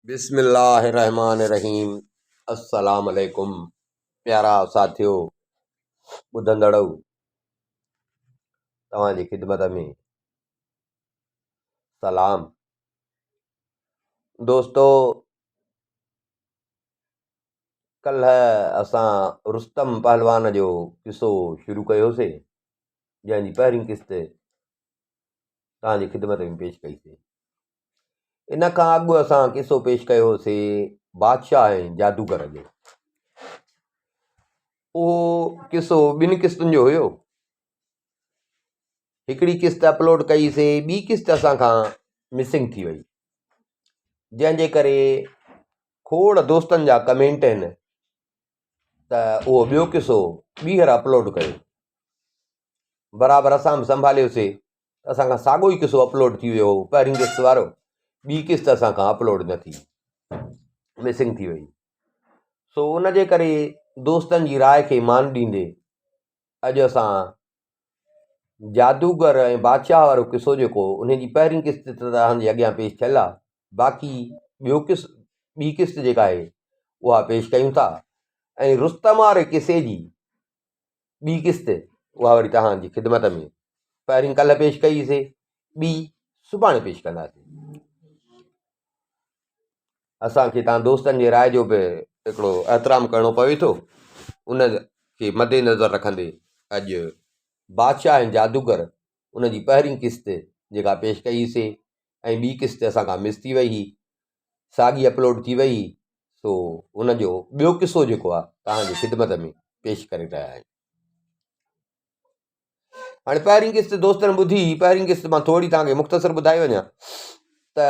بسم الله الرحمٰن الرحيم السلام عليڪم پيارا ساٿيو ٻڌندڙو توهان جي خدمت ۾ سلام دوستو ڪلهه اسان رستم پهلوان جو قصو شروع ڪيوسي جنهن جي پهرين قسط توهان جي خدمت ۾ پيش ڪئي سي. ان کان اڳ اسان قصو پيش ڪيو هوسي بادشاهه ۽ جادوگر جو. اهو قصو ٻن قسطن جو هيو. هڪڙي قسط اپلوڊ ڪئي سي ٻي قسط اسان کان مسنگ ٿي وئي جنهن جي ڪري کوڙ دوستن جا ڪمينٽ آهن ته اهو ٻيو قصو ٻيهر اپلوڊ ڪيو. برابر اسان به سنڀاليوسي ته اسان کان ساڳو ئي قصو اپلوڊ ٿي ويو هو پهرين قسط وارو ٻي قسط اسان کان اپلوڊ نه ٿي مسنگ ٿي وئي سو ان جي ڪري دوستن جي راء کي مان ڏيندي اڄ اسان جادوگر ۽ بادشاهه وارو قصو جيڪو ان جي پهرين قسط ته توهان جي اڳيان پيش ٿيل آهي باقي ٻيو قسط ٻي قسط جيڪا آهي اها پيش ڪيون ٿا ۽ رستم واري قصي جي ٻي قسط اها وري توهان جي خدمت ۾ پهرين ڪلهه پيش ڪئي سي ٻي سڀاڻي پيش ڪنداسين اسان کي توهان دوستن جي راء جو به هڪڙو احترام ڪرڻو پوي ٿو ان کي مد نظر رکندي اڄ بادشاهه ۽ جادوگر ان جي پهرين قسط جيڪا پيش ڪئي سي ۽ ٻي قسط اسان کان مس ٿي وئي هئي ساڳي اپلوڊ ٿي وئي سو ان جو ٻيو قصو جيڪو آهي توهان جي خدمت ۾ پيش ڪري رهيا آهيون هاڻي پهرين قسط دوستن ٻڌي پهرين قسط مان ٿوري توهان کي مختصر ٻڌائي وڃان ته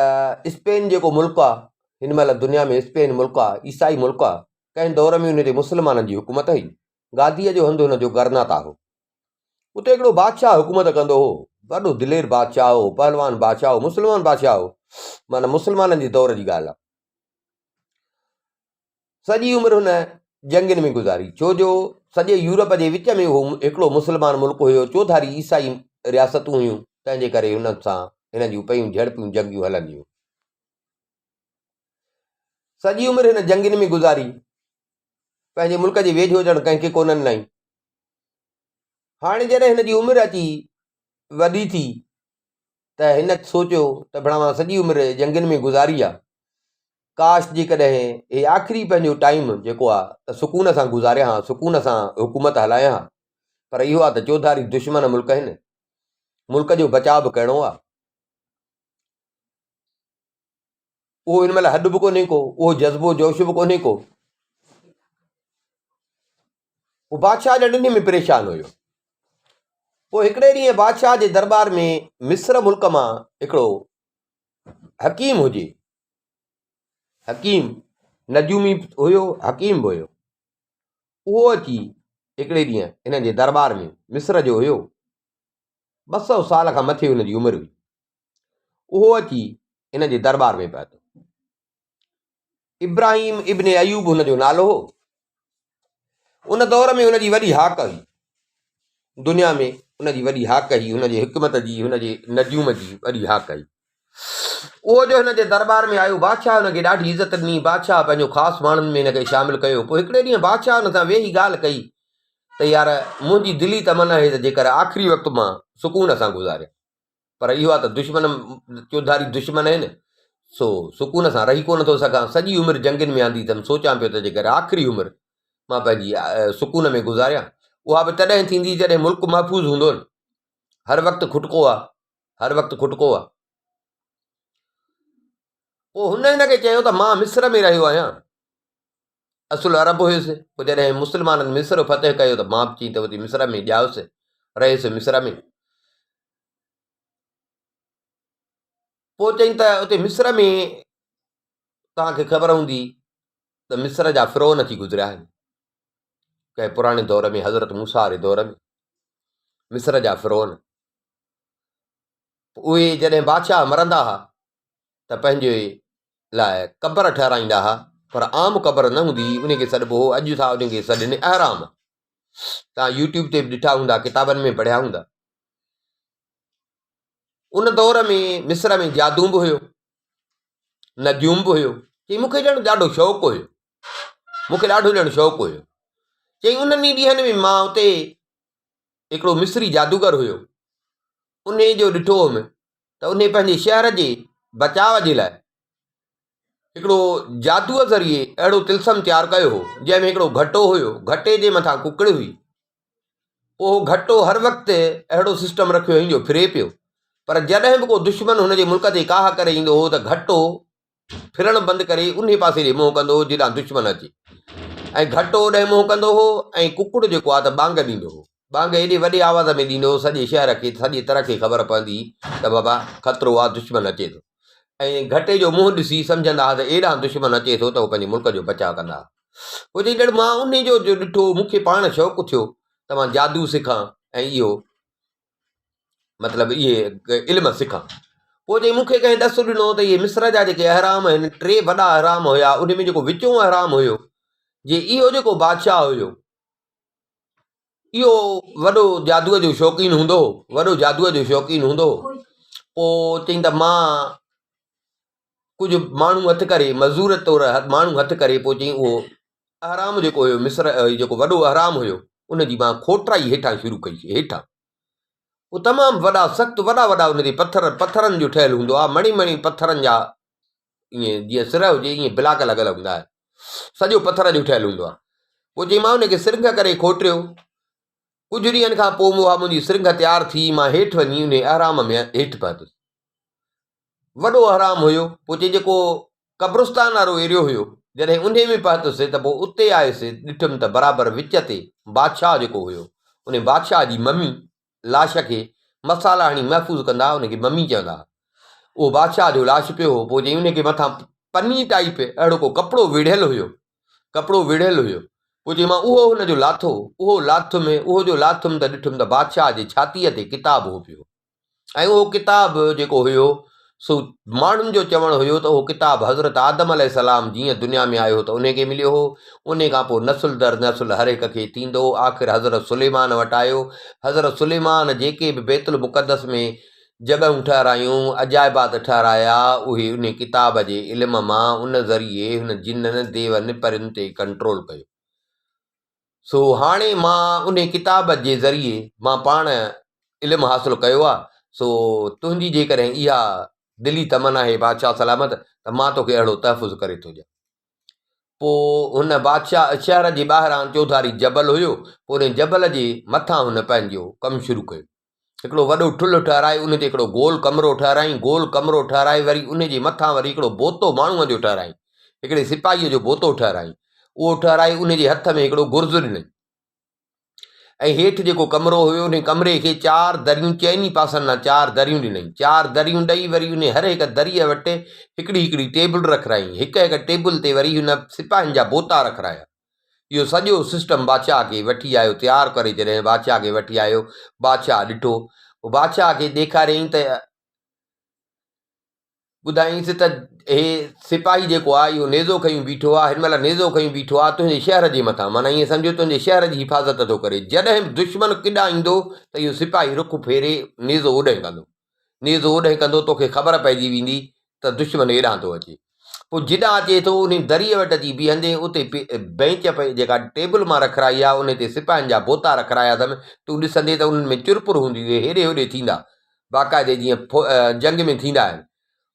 اسپين جيڪو ملڪ آهي هن مهل دنيا ۾ اسپين ملڪ آهي عيسائي ملڪ آهي ڪنهن دور ۾ ان تي مسلمانن جي حڪومت هئي گاديء جو هنڌ هن جو گرناتا هو اتي هڪڙو بادشاهه حڪومت ڪندو هو. وڏو دلير بادشاهه هو، پهلوان بادشاهه هو، مسلمان بادشاهه هو. معنيٰ مسلمانن جي دور جي ڳالهه آهي. سڄي عمر هن جنگين ۾ گذاري، ڇو جو سڄي يورپ جي وچ ۾ اهو هڪڙو مسلمان ملڪ هيو، چوڌاري عيسائي رياستون هيون، تنهن جي ڪري هنن سان هن جون پيون جهڙپيون جنگيون هلنديون. سڄي عمر هن جنگين ۾ گذاري، پنهنجي ملڪ جي ويجهو اچڻ ڪنهن کي ڪونه ڏنائين. هاڻي جڏهن هن جي عمر اچي وڏي ٿي ته هن سوچيو ته ڀڻا مان سڄي عمر جنگين ۾ گذاري آ، ڪاش جيڪڏهن هي آخري پنهنجو ٽائيم جيڪو آ ته سڪون سان گذاريان ها، سڪون سان حڪومت هلايان ها، پر اهو آ ته چوڌاري دشمن ملڪ آهن، ملڪ جو بچاء به ڪرڻو آ. اهو هن مهل هڏ به ڪونهي ڪو، اهو جذبو جوش به ڪونهي ڪو. هو بادشاهه ڄڻ انهي ۾ پريشان هيو. پوء هڪڙي ڏينهن بادشاهه جي درٻار ۾ مصر ملڪ مان هڪڙو حڪيم هجي. حڪيم نجومي هيو، حڪيم به هيو. اهو اچي هڪڙي ڏينهن هن جي درٻار ۾ مصر جو هيو. 200 سال کان مٿي هن جي عمر هئي. اهو اچي هن جي درٻار ۾ پهتو. ابراهيم ابن ايوب هن جو نالو هو. ان دور ۾ هن جي وڏي هاڪ هئي. دنيا ۾ هن جي وڏي هاڪ هئي، هن جي حڪمت جي، هن جي نجوم جي وڏي هاڪ هئي. اهو جو هن جي درٻار ۾ آيو، بادشاهه هن کي ڏاڍي عزت ڏني. بادشاهه پنهنجو خاص ماڻهن ۾ هن کي شامل ڪيو. پوء هڪڙي ڏينهن بادشاهه هن سان ويهي ڳالهه ڪئي ته يار منهنجي دلي تمنا آهي ته جيڪر آخري وقت مان سڪون سان گذاريان. پر اهو آهي ته دشمن چوڌاري دشمن آهن، سو سڪون سان رهي ڪونه ٿو سگهان. سڄي عمر جنگين ۾ آندي اٿم، سوچان پيو ته جيڪر آخري عمر مان پنهنجي سڪون ۾ گذاريان، اها به تڏهن ٿيندي جڏهن ملڪ محفوظ هوندو نه. هر وقت کٽڪو آ، هر وقت کٽڪو آ. پوء هن هن کي چيو ته مان مصر ۾ رهيو آهيان. اصل عرب هيس، پوء جڏهن مسلمانن مصر فتح ڪيو ته مان به چئين ته اتي مصر ۾ ڄائس، رهيس مصر ۾. پوء چئين ته اتي مصر ۾ توهان کي خبر هوندي ته مصر جا فرعون ٿي گذريا آهن. ڪنهن پراڻي دور ۾ حضرت موسيٰ واري دور ۾ مصر جا فرعون اهي جڏهن بادشاهه مرندا هئا ته پنهنجي لاء قبر ٺهرائيندا ها، پر عام قبر نه هوندي هئي، ان کي سڏبو هو، اڄ ٿا ان کي سڏين اهرام. توهان يوٽيوب تي به ڏٺا هوندا، ڪتابن ۾ پڙهيا هوندا. ان دور ۾ مصر ۾ جادو به هيو، نجوم به هيو. چيائين مون کي ڄڻ ڏاڍو شوق هيو. مون کي ڏاڍو ڄڻ شوق هيو. چيائين انهن ئي ڏينهن ۾ مان اتي هڪڙو مصري جادوگر هيو، انهي جو ڏٺو هوم ته انهي پنهنجي شهر جي بچاء جي لاء هڪڙو جادوء ذريعي اهڙو طلسم تيار ڪيو هو، جنهن ۾ هڪڙو گهٽو هيو، گهٽي جي مٿان ڪڪڙ هئي. پوء اهو گهٽو هر وقت اهڙو سسٽم رکيو هئائين جو ڦري پيو، پر جڏهن به ڪو دشمن هن جي ملڪ تي ڪاهه ڪري ايندو هو ته گهٽو ڦرڻ بند ڪري انهي پاسي ڏي منهن ڪندو هو جيڏانهن دشمن اچي ۽ گهٽو اوڏانهن منهن ڪندو هو ۽ ڪڪڙ جيڪو آهي ته ٻانگ ڏيندو هو. ٻانگ ايڏي وڏي آواز ۾ ڏيندو هو سڄي شهر کي سڄي تر کي خبر پوندي هئي ته بابا خطرو آهي دشمن اچي ٿو ۽ گهٽي جو منهن ڏسي سمجهندا هئا ته ايڏانهن دشمن اچي ٿو ته هو پنهنجي ملڪ جو بچاء ڪندا هئا. پوء چئي ڄڻ مان انهي جو جو ڏٺو مون کي پاڻ شوق ٿيو ته مان جادو سکان ۽ اهو مطلب اهي علم سکان. پوء چئي مون کي ڪنهن ڏس ڏنو ته اهي مصر جا جيڪي اهرام آهن، ٽي وڏا اهرام هيا، ان ۾ جيڪو وچون اهرام هيو، جي اهو جيڪو بادشاهه هيو، اهو وڏو جادوء جو شوقين هوندو هو، وڏو جادوء جو شوقين هوندو هو. پوء چئي ته مان ڪجهه ماڻهو هٿ ڪري، مزور طور ماڻهو هٿ ڪري پوء چئي اهو اهرام جيڪو هيو مصر جيڪو وڏو اهرام هيو ان جي مان کوٽرائي هيٺان شروع ڪئي هيٺان پوء تمام وڏا سخت وڏا وڏا ان جي پٿر پٿرن جو ٺهيل هوندو آهي مڻي مڻي پٿرن جا ائين جيئن سر هجي ائين بلاڪ لڳل هوندا آهن سڄو پٿر جو ٺهيل هوندو آهي پوء چئي مان ان کي سرنگهه ڪري کوٽريو ڪجهه ڏينهن کان پوء اها منهنجي سرنگهه تيار ٿي مان هيٺ وڃي ان اهرام ۾ هيٺ پهتس وڏو اهرام هيو، پوء چي جيڪو قبرستان وارو ايريو هيو، جڏهن انهي ۾ پهتس ته پوء اتي آيس، ڏٺم ته برابر وچ تي بادشاهه جيڪو هيو، انهي بادشاهه جي ممي، لاش کي مصالحا هڻي محفوظ ڪندا ها، ان کي ممي چوندا ها. اهو بادشاهه جو لاش پيو هو، پوء چي انهي کي مٿان پني ٽائيپ اهڙو ڪو ڪپڙو ويڙهيل هيو، ڪپڙو ويڙهيل هيو، پوء چي مان اهو هن جو لاٿو، اهو لاٿم، اهو جو لاٿم ته ڏٺم ته بادشاهه جي ڇاتيء تي ڪتاب هو پيو. ۽ اهو ڪتاب جيڪو هيو سو ماڻهن جو چوڻ هيو ته اهو ڪتاب حضرت آدم عليه السلام جيئن دنيا ۾ آيو ته انهي کي مليو هو انهي کان پوء نسل در نسل هر هڪ کي ٿيندو آخر حضرت سليمان وٽ آيو حضرت سليمان جيڪي به بيت المقدس ۾ جڳهيون ٺهرايون عجائبات ٺهرايا اهي انهي ڪتاب جي علم مان ان ذريعي هن جنن ديون پرين تي ڪنٽرول ڪيو سو هاڻي مان انهي ڪتاب جي ذريعي مان پاڻ علم حاصل ڪيو آ، سو تنهنجي جيڪڏهن اها دلي تمنا آهي بادشاهه سلامت ته مان توکي اهڙو تحفظ ڪري ٿو ڏيان. پوء هن بادشاهه شهر جي ٻاهران چوڌاري جبل هيو، پوء انهي جبل جي مٿان هن پنهنجو ڪم شروع ڪيو. هڪڙو وڏو ٺلهه ٺهرائي ان تي هڪڙو گول ڪمرو ٺهرائين، گول ڪمرو ٺهرائي وري ان جي مٿان وري هڪڙو بوتو ماڻهوء جو ٺهرائين، هڪڙي سپاهيء جو بوتو ٺهرائين، اهو ٺهرائي ان جي هٿ ۾ هڪڙو گرز ڏنائين ۽ هيٺ جيڪو ڪمرو هيو ان ڪمري کي چار دريون چئني پاسن ڏانهن چار دريون ڏنائين، چار دريون ڏئي وري ان هر هڪ دريء وٽ هڪڙي هڪڙي ٽيبل رکرائين، هڪ هڪ ٽيبل تي وري هن سپاهين جا بوتا رکرايا. اهو سڄو سسٽم بادشاهه کي وٺي آيو، تيار ڪري جڏهن بادشاهه کي وٺي آيو، بادشاهه ڏٺو، پوء بادشاهه کي ڏيکاريائين ته ٻڌايائينس ته هي سپاهي جيڪو آهي اهو نيزو کنيون بيٺو آهي، هن مهل نيزو کنيون بيٺو آهي تنهنجي شهر جي مٿان، معنيٰ ائين سمجهه تنهنجي شهر جي حفاظت ٿو ڪري، جڏهن به دشمن ڪيڏانهن ايندو ته اهو سپاهي رخ ڦيري نيزو اوڏانهن ڪندو. نيزو اوڏانهن ڪندو توکي خبر پئجي ويندي ته دشمن ايڏانهن ٿو اچي. پوء جيڏانهن اچي ٿو انهي دريء وٽ اچي بيهندين، اتي بينچ پئي جيڪا ٽيبل مان رکرائي آهي انهي تي سپاهين جا بوتا رکرايا اٿم، تون ڏسندين ته انهن ۾ چرپر هوندي اهي هيڏي هوڏي ٿيندا باقاعدي جيئن جنگ ۾ ٿيندا آهن.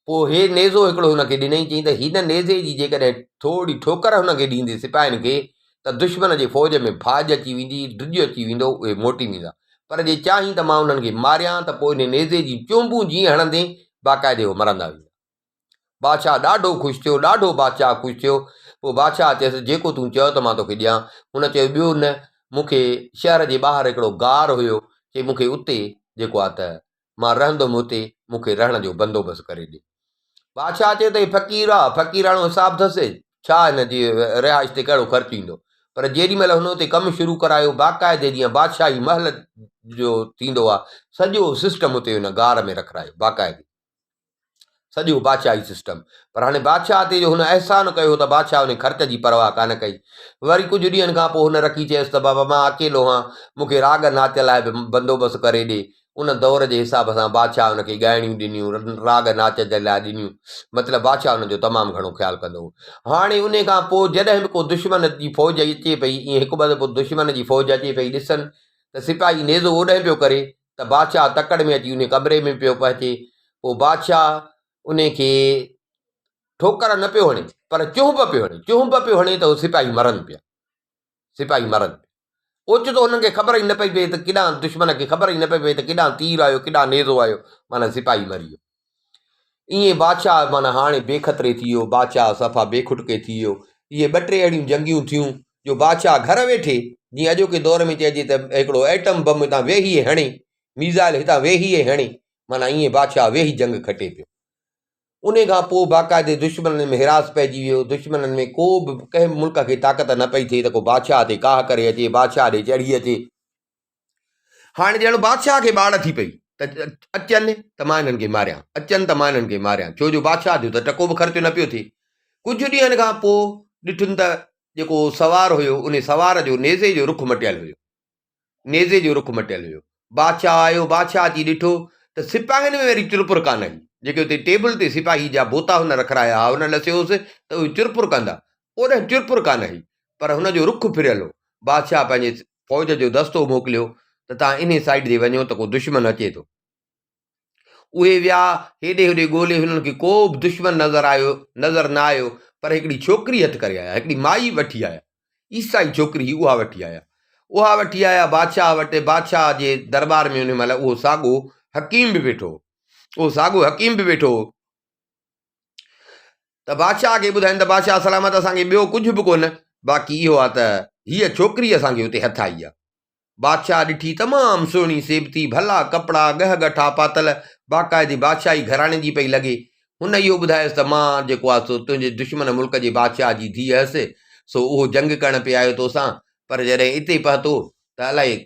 پوء هي نيزو هڪڙو هن کي ڏنائين، چيائين ته هن نيزي جي جيڪڏهن ٿوري ٺوڪر هن کي ڏيندين سپاهين کي ته دشمن جي فوج ۾ ڀاڄ اچي ويندي، ڊڄ اچي ويندو، اهي موٽي ويندا. پر جي چاهين ته مان انهن کي ماريان ته پوء انهي نيزي جون چونبون جيئن هڻندين، باقاعدي هو مرندا ويندا. بادشاهه ڏاڍو خوش ٿيو، ڏاڍو بادشاهه خوش ٿيو. پوء بادشاهه چيس، جيڪو تون چئو ته مان توکي ڏيان. هن چيو، ٻيو نه، مون کي شهر جي ٻاهر هڪڙو غار هيو، چي مون کي اتي جيڪو آ ته مان رهندم اتي مون کي رهڻ جو بندوبست ڪري ڏي. بادشاهه چيو ته هي فقير آ، فقيراڻو حساب اٿس، ڇا هن جي رهائش تي ڪهڙو خرچ ايندو. پر جيڏي مهل هن اتي ڪم شروع ڪرايو، باقاعدي جيئن بادشاهي محل جو ٿيندو آ، سڄو سسٽم اتي هن غار ۾ رکرايو، باقاعدي سڄو بادشاهي سسٽم. پر هاڻي بادشاهه تي جو هن احسان ڪيو هو ته بادشاهه ان خرچ جي پرواهه ڪانه ڪئي. وري ڪجهه ڏينهن کان پوء هن رکي چيس ته بابا مان اڪيلو هان، مون کي راڳ ناچ لاء به بندوبست ڪري ڏي. ان دور جي حساب سان بادشاهه هن کي ڳائڻيون ڏنيون، راڳ ناچ جي لاء ڏنيون. مطلب بادشاهه هن جو تمام گهڻو خيال ڪندو هو. هاڻي انهي کان پوء جڏهن به ڪو دشمن جي فوج اچي پئي، ائين هڪ ٻه دفعو دشمن جي فوج اچي پئي، ڏسن ته سپاهي نيزو اوڏانهن پيو ڪري ته بادشاهه تڪڙ ۾ اچي انهي ڪمري ۾ پيو پهچي. پوء بادشاهه انهي کي ٺوڪر نه پيو هڻي پر چهنب پيو هڻي، چهنب پيو هڻي ته اهي سپاهي مرن پيا، سپاهي مرن پيا. اوچتو هنن کي خبر ئي نه پئي پئي ته ڪيڏانهن دشمن کي خبر ئي نه پئي پئي ته ڪيڏانهن تير آيو ڪيڏانهن نيزو آيو معنيٰ سپاهي مري ويو. ائين بادشاهه معنيٰ هاڻي بي خطري ٿي ويو، بادشاهه صفا بي کٽڪي ٿي ويو. اهي ٻه ٽي اهڙيون جنگيون ٿيون جو بادشاهه گهر ويٺي جيئن اڄوڪي دور ۾ چئجي ته هڪڙو ايٽم بم هتان ويهي هڻي، ميزائل هتان ويهي هڻي معنيٰ ائين بادشاهه ويهي جنگ کٽي پيو. انهي کان پوء باقاعدي دشمنن ۾ هراس پئجي ويو. دشمنن ۾ ڪو به ڪنهن به ملڪ کي طاقت نه پئي ٿئي ته ڪو بادشاهه تي ڪاهه ڪري اچي، بادشاهه ڏي چڙهي اچي. هاڻي ڄڻ بادشاهه کي ٻاڙ ٿي پئي ته اچن ته مان انهن کي ماريان، اچن ته مان انهن کي ماريان، ڇو جو بادشاهه جو ته ٽڪو به خرچ نه پيو ٿئي. ڪجهه ڏينهن کان پوء ڏٺن ته جيڪو سوار هيو، انهي سوار جو نيزي جو رخ مٽيل هيو. نيزي جو رخ مٽيل هيو. بادشاهه آيو، بادشاهه اچي ڏٺو ته سپاهين ۾ وري چرپر ڪانه هئي. جيڪي اتي ٽيبل تي سپاهي جا بوتا هن رکرايا ها، هن ڏسيو هوس ته اهي چرپر ڪندا. اوڏانهن چرپر ڪانه هئي، پر هن جو رخ ڦريل هو. بادشاهه پنهنجي فوج جو دستو موڪليو ته توهان انهي سائيڊ تي وڃو ته ڪو دشمن اچي ٿو. اهي ويا، هيڏي هوڏي ڳولي هنن کي ڪو به دشمن نظر آيو نظر نه آيو، پر هڪڙي ڇوڪري هٿ ڪري آيا، هڪڙي مائي وٺي آيا، عيسائي ڇوڪري هئي اها وٺي آيا. اها وٺي آيا بادشاهه وٽ، بادشاهه جي درٻار ۾ انهي مهل اهو ساڳو حڪيم به ويٺو هو، اهو ساڳو حڪيم به ويٺو هو ته بادشاهه کي ٻڌائين ته بادشاهه سلامت اسان کي ٻيو ڪجهه به ڪونه، باقي اهو آهي ته هيء ڇوڪري اسان کي اتي هٿ آئي آهي. بادشاهه ڏٺي تمام سهڻي سيبتي، ڀلا ڪپڙا، ڳهه ڳٺا پاتل، باقاعدي بادشاهي گهراڻي جي پئي لڳي. هن اهو ٻڌايس ته مان جيڪو آ سو تنهنجي دشمن ملڪ جي بادشاهه جي ڌيء هيس، سو اهو جنگ ڪرڻ پئي آيو توسان، پر جڏهن اتي پهتو ته الائي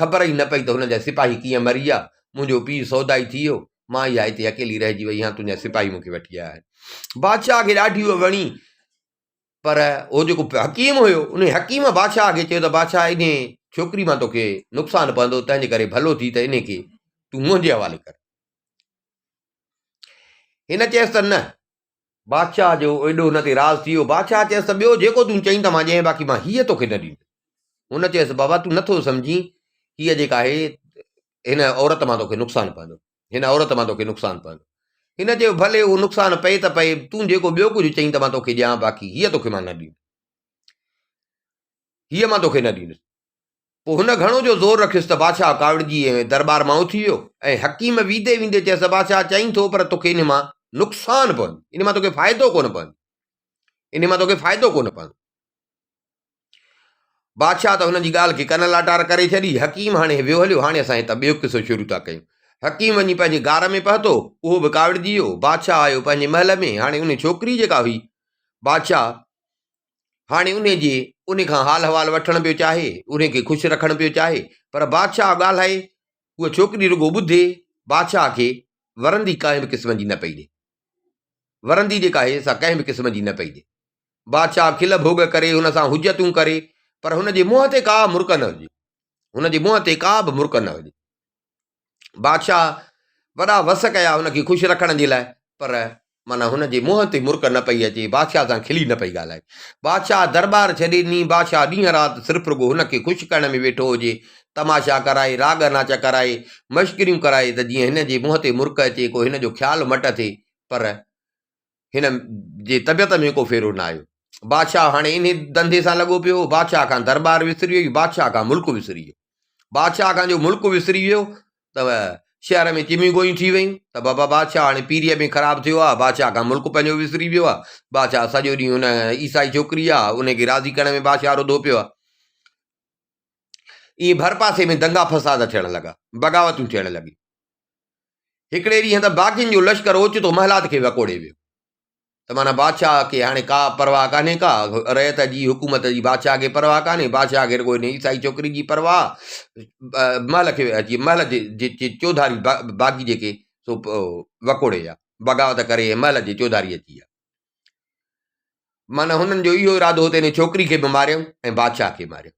خبر ئي نه پئي ته هن جا سپاهي ڪيئن مري ويا، منهنجو پيء سودائي ٿي ويو، مان اها اتي اڪيلي رهجي وئي آهيان، تنهنجا سپاهي مون کي وٺي آيا آهن. بادشاهه کي ڏاڍي اها وڻي. پر هو جيڪو حڪيم هيو، انهي حڪيم بادشاهه کي چيو ته بادشاهه انهي ڇوڪري مان توکي نقصان پوندو، تنهن جي ڪري ڀلو ٿي ته انهي کي تون منهنجي حوالي ڪر. هن چيس ته نه. بادشاهه جو ايڏو هن تي راز ٿي ويو. بادشاهه چيس ته ٻيو جيڪو تون چئين ته مان ڏيانء باقي مان هيء توکي نه ڏيندس. هن چيس بابا تون نٿو سمجهين، هيء جيڪا آهي هن عورت مان توکي نقصان پوندو. هن عورت مان توکي نقصان پوندو. هن چيو، ڀلي اهو نقصان پئي ته پئي، تون جيڪو ٻيو ڪجهه چئين ته مان توکي ڏيان، باقي هيء توکي مان نه ڏيندس. هيء مان توکي نه ڏيندس. پوء هن گهڻو جو زور رکيس ته بادشاهه ڪاوڙجي ۽ درٻار مان اٿي ويو ۽ حڪيم ويندي ويندي چيس ته بادشاهه چئين ٿو پر توکي ان مان نقصان پوندو، ان مان توکي فائدو ڪونه پوندو، ان مان توکي فائدو ڪونه پوندو. بادشاهه ته هن جي ڳالهه کي ڪن لاٽار ڪري ڇڏي. حڪيم هاڻي ويو هليو. هاڻي اسان هتان ٻيو قصو شروع ٿا ڪيون. حڪيم وڃي پنهنجي غار ۾ پهتو. اهو به ڪاوڙجي ويو. بادشاهه آيو پنهنجي محل ۾. هاڻي انهي ڇوڪري جيڪا هئي، بادشاهه هاڻي انهي جي انهي کان حال احوال وٺڻ پيو چاهي، انهي کي خوش رکڻ پيو چاهي، پر بادشاهه ڳالهائي، هوء ڇوڪري رڳو ٻڌي، بادشاهه کي ورندي ڪنهن به قسم جي نه پئي ڏي. ورندي جيڪا آهي سا ڪنهن به قسم جي نه پئي ڏي. بادشاهه کل ڀوڳ ڪري، هن سان حجتون ڪري، پر هن جي منهن تي ڪا مرڪ نه هجي. هن جي منهن تي ڪا به مرڪ نه هجي. بادشاهه وڏا وس ڪيا هن کي خوش رکڻ جي لاء، پر معنيٰ هن جي منهن تي مرڪ نه پئي اچي، بادشاهه سان کلي نه پئي ڳالهائي. بادشاهه درٻار ڇڏي ڏني، بادشاهه ڏينهن رات صرف رڳو هن کي خوش ڪرڻ ۾ ويٺو هجي، تماشا ڪرائي، راڳ ناچ ڪرائي، مشڪريون ڪرائي ته جيئن هن جي منهن تي مرڪ اچي، ڪو هن جو خيال مٽ ٿئي، پر هن جي طبيعت ۾ ڪو ڦيرو نه آيو. بادشاهه هاڻي انهي ڌنڌي سان لڳو پيو هو. بادشاهه کان درٻار وسري ويو، بادشاهه کان ملڪ وسري ويو. بادشاهه کان جو ملڪ وسري ويو ته شهر ۾ چميون گويون ٿي ويون ته بابا بادشاهه هاڻي پيريء ۾ خراب ٿيو آهي، بادشاهه کان ملڪ پنهنجو وسري ويو آهي. بادشاهه سڄو ڏينهن هن عيسائي ڇوڪري آهي، ان کي راضي ڪرڻ ۾ بادشاهه رڌو پيو آهي. ائين ڀرپاسي ۾ دنگا فساد ٿيڻ لڳا، بغاوتون ٿيڻ لڳيون. هڪڙي ڏينهن ته باغين جو لشڪر اوچتو محلات کي وڪوڙي ويو ته معنيٰ بادشاهه کي هاڻي ڪا پرواهه ڪانهي ڪا، رعيت جي حڪومت جي بادشاهه کي پرواهه ڪانهي، بادشاهه کي رڳو هن عيسائي ڇوڪري جي پرواهه، محل کي اچي محل جي چوڌاري باغي جيڪي سو وڪوڙي ويا، بغاوت ڪري ۽ محل جي چوڌاري اچي ويا. معنيٰ هنن جو اهو ارادو هو ته هن ڇوڪري کي به ماريون ۽ بادشاهه کي ماريون.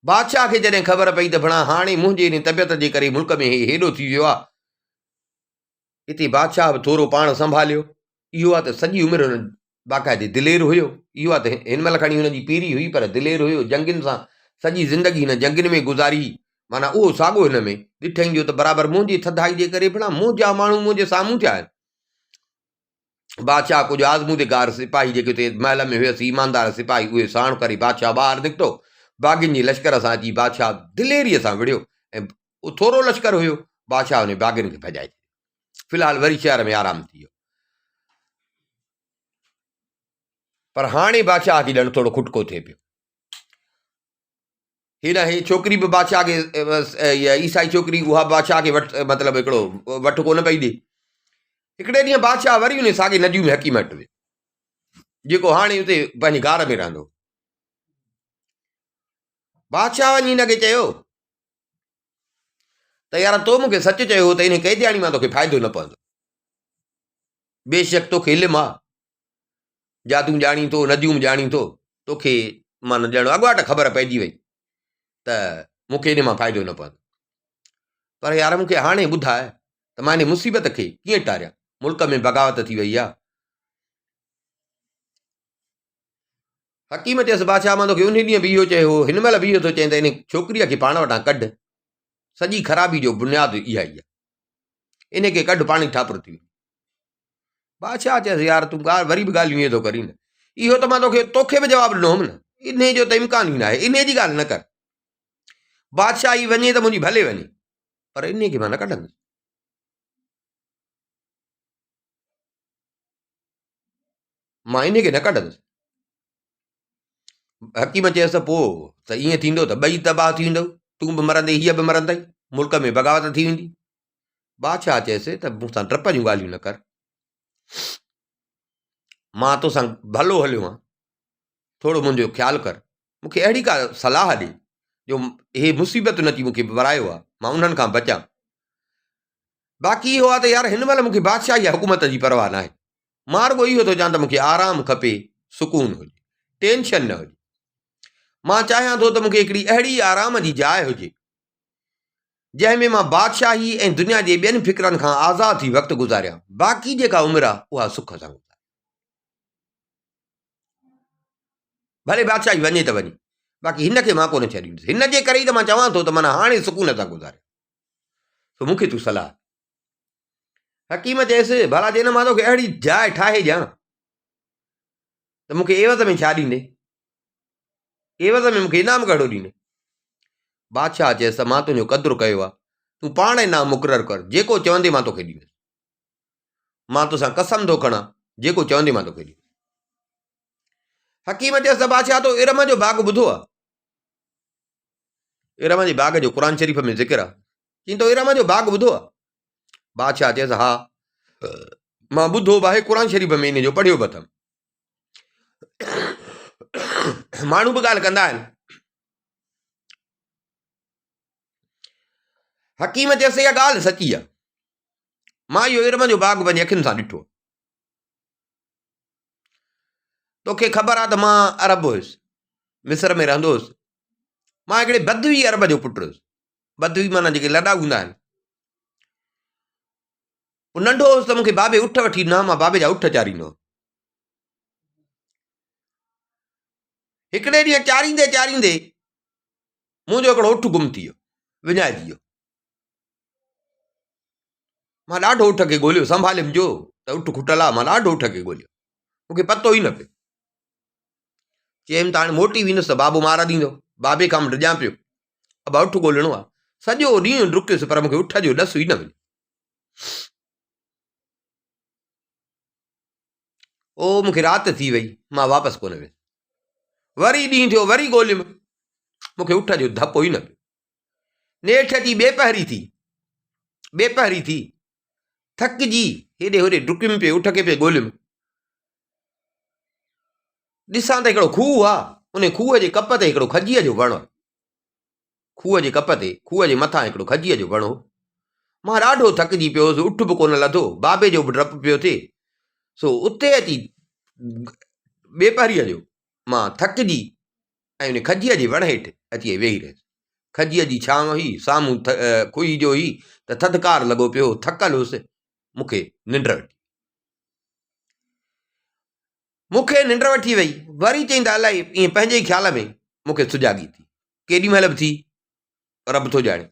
بادشاهه کي جڏهن خبر پئي ته ڀڻا هاڻي منهنجي ان طبيعت جي ڪري ملڪ ۾ هي هيڏو ٿي ويو آ. اتي بادشاهه به ٿورو پاڻ سنڀاليو. اهو آ ته سڄي عمر هن باقاعدي دلير هيو. اهو آ ته هن مهل کڻي هن جي پيري هئي پر دلير هيو. جنگين سان سڄي زندگي هن جنگين ۾ گذاري. معنيٰ اهو ساڳو هن ۾ ڏٺائين جو ته برابر منهنجي ٿڌائي جي ڪري ڀڻا منهنجا ماڻهو منهنجي سامهون ٿيا آهن. بادشاهه ڪجهه آزمودگار سپاهي جيڪي اتي محل ۾ هيس، ايماندار سپاهي، اهي ساڻ ڪري بادشاهه ٻاهر نڪتو. باغين جي لشڪر سان اچي بادشاهه دليريء سان وڙهيو ۽ اهو ٿورو لشڪر هيو، بادشاهه انهن باغين کي ڀڄائي ڇڏيو. في الحال وري شهر ۾ آرام ٿي ويو. پر هاڻي بادشاهه کي ڄڻ ٿورو کٽڪو ٿئي پيو. هيڏانهن هي ڇوڪري به بادشاهه کي عيسائي ڇوڪري اها بادشاهه کي وٺ مطلب هڪڙو وٺ ڪونه پئي ڏي. هڪڙي ڏينهن بادشاهه وري ان ساڳي نديء ۾ حڪيم وٽ ويو، جيڪو هاڻي اتي پنهنجي غار ۾ رهندو. بادشاهه وڃي هن کي چيو ته يار تو مون کي سچ چيو هو ته ان قيدياڻي مان توکي فائدو نه پوندو. بيشڪ توکي علم آ، جادو ڄاڻين ٿو، نجوم ڄاڻين ٿو، توکي معنيٰ ڄڻ اڳواٽ خبر پئجي وئي ته مون کي ان مان فائدو نه پوندو. پر يار مون کي هاڻي ٻڌاء ته مان ان مصيبت کي ڪيئن ٽاريان؟ ملڪ ۾ بغاوت ٿي وئي آ. حڪيم چيس، بادشاهه مان توکي انهي ڏينهن به اهو چيو هو، هن مهل به اهو ٿو چئين ته ان ڇوڪريء کي پاڻ وٽان ڪڍ. سڄي خرابي جو بنياد اها ئي آ. ان کي ڪڍ پاڻ ئي ٺاپر ٿي ويندي. بادشاهه چيس، يار تون ڳالهه وري به ڳالهيون ائين ٿو ڪرين نه. اهو ته مان توکي توکي به جواب ڏنو هوم نه. انهي جو ته امڪان ئي ناهي. انهي جي ڳالهه نه ڪر. بادشاهي وڃي ته منهنجي ڀلي وڃي، پر انهي کي مان نه ڪڍندس. مان انهي کي نه ڪڍندس. حڪيم چيس ته پوء ته ائين ٿيندو ته ٻئي تباهه ٿي ويندؤ، تون به مرندين هيء به مرندئي، ملڪ ۾ بغاوت ٿي ويندي. بادشاهه چيس ته مون سان ڊپ جون ڳالهيون نه ڪر، مان توسان ڀلو هليو آهيان، ٿورو منهنجو خيال ڪر، مون کي اهڙي ڪا صلاح ڏي جو هي مصيبتن اچي مون کي ورايو آهي، مان انهن کان بچان. باقي اهو آهي ته يار هن مهل مون کي بادشاهي يا حڪومت جي پرواهه ناهي، مان رڳو اهو ٿو چاهيان ته مون کي آرام کپي، سڪون هجي، ٽينشن نه هجي. مان چاهيان ٿو ته مون کي هڪڙي اهڙي آرام جي جاء هجي، جنهن ۾ مان بادشاهي ۽ دنيا جي ٻين فڪرن کان آزاد ٿي وقت گذاريان، باقي جيڪا عمر آهي اها سک سان گذاريان. ڀلي بادشاهي وڃي ته وڃي، باقي هن کي مان ڪونه ڇڏيندس. هن جي ڪري ئي ته مان چوان ٿو ته معنيٰ هاڻي سڪون سان گذاريان. سو مون کي تون صلاح ڏي. حڪيم چيس، ڀلا جي نه مان توکي اهڙي جاء ٺاهي ڏيان ته مون کي عيوض ۾ ڇا ڏيندين؟ عيوض ۾ مون کي انعام ڪهڙو ڏيندين؟ بادشاهه چيس ته مان تنهنجو قدر ڪيو آهي، تون پاڻ انعام مقرر ڪر، جيڪو چوندين مان توکي ڏيندس. مان توسان قسم ٿو کڻان، جيڪو چوندين مان توکي ڏيندس. حڪيم چيس ته بادشاهه تو ارم جو باغ ٻڌو آهي؟ ارم جي باغ جو قرآن شريف ۾ ذڪر آهي. چين تو ارم جو باغ ٻڌو آهي؟ بادشاهه چيس ها مان ٻڌو به آهي قرآن شريف ۾ ان جو پڙهيو به اٿم. ماڻهو به ڳالهه ڪندا آهن. حڪيم چيس اها ڳالهه سچي آهي. مان اهو ارم جو باغ پنهنجي اکين سان ڏٺو. توکي خبر آ ته مان عرب هيس، مصر ۾ رهندو هيس. مان هڪڙي بدوي عرب جو پٽ هيس. بدوي معنيٰ جيڪي لڏا هوندا آهن. پوء ننڍو هيس ته مون کي بابي اٺ وٺي ڏنا، مان بابي جا اٺ چاريندو هوس. هڪڙي ڏينهن چاريندي چاريندي منهنجو هڪڙو اٺ گم ٿي ويو، وڃائجي ويو. مان ڏاڍو اٺ کي ڳوليو، سنڀاليم جو ته اٺ کٽل آ، مان ڏاڍو اٺ کي ڳوليو، مون کي پتو ئي نه پيو. چيم ته هاڻي موٽي ويندس ته بابو مار ڏيندو، بابي کان به ڊڄان پيو، ابا اٺ ڳولڻو آ. سڄو ڏينهن ڊڪيس پر مون کي اٺ جو ڏس ئي نه مليو. او مون کي رات ٿي وئي، مان واپس ڪونه ويس. وري ڏينهن ٿيو، وري ڳوليم، مون کي اٺ جو ڌپ ئي نه پيو. نيٺ اچي ٻيپهري ٿي. ٻيپهري ٿي. ٿڪجي هيڏي هوڏي ڊڪيم پئي، اٺ کي پئي ڳوليم. ڏسان ته هڪڙو کوهه آ، ان کوهه جي ڪپ تي هڪڙو کجيء جو وڻ آ. کوهه جي ڪپ تي، کوهه جي مٿان هڪڙو کجيء جو وڻ هو. مان ڏاڍو ٿڪجي پيو هوس، اٺ به ڪونه لڌو، بابي جو به ڊپ پيو ٿئي. سو اتي اچي ٻيپهريء جو مان ٿڪجي ۽ ان کجيء جي وڻ هيٺ اچي ويهي رهيس. کجيء جي ڇانو هئي، سامهون کوهي جو هئي ته ٿڌڪار لڳو پيو هو، ٿڪل هوس، مون کي ننڊ وٺي. مون کي ننڊ وٺي وئي. وري چئين ته الائي ائين پنهنجي ئي خيال ۾ مون کي سجاڳي ٿي. ڪيڏي مهل به ٿي، رب ٿو ڄاڻي،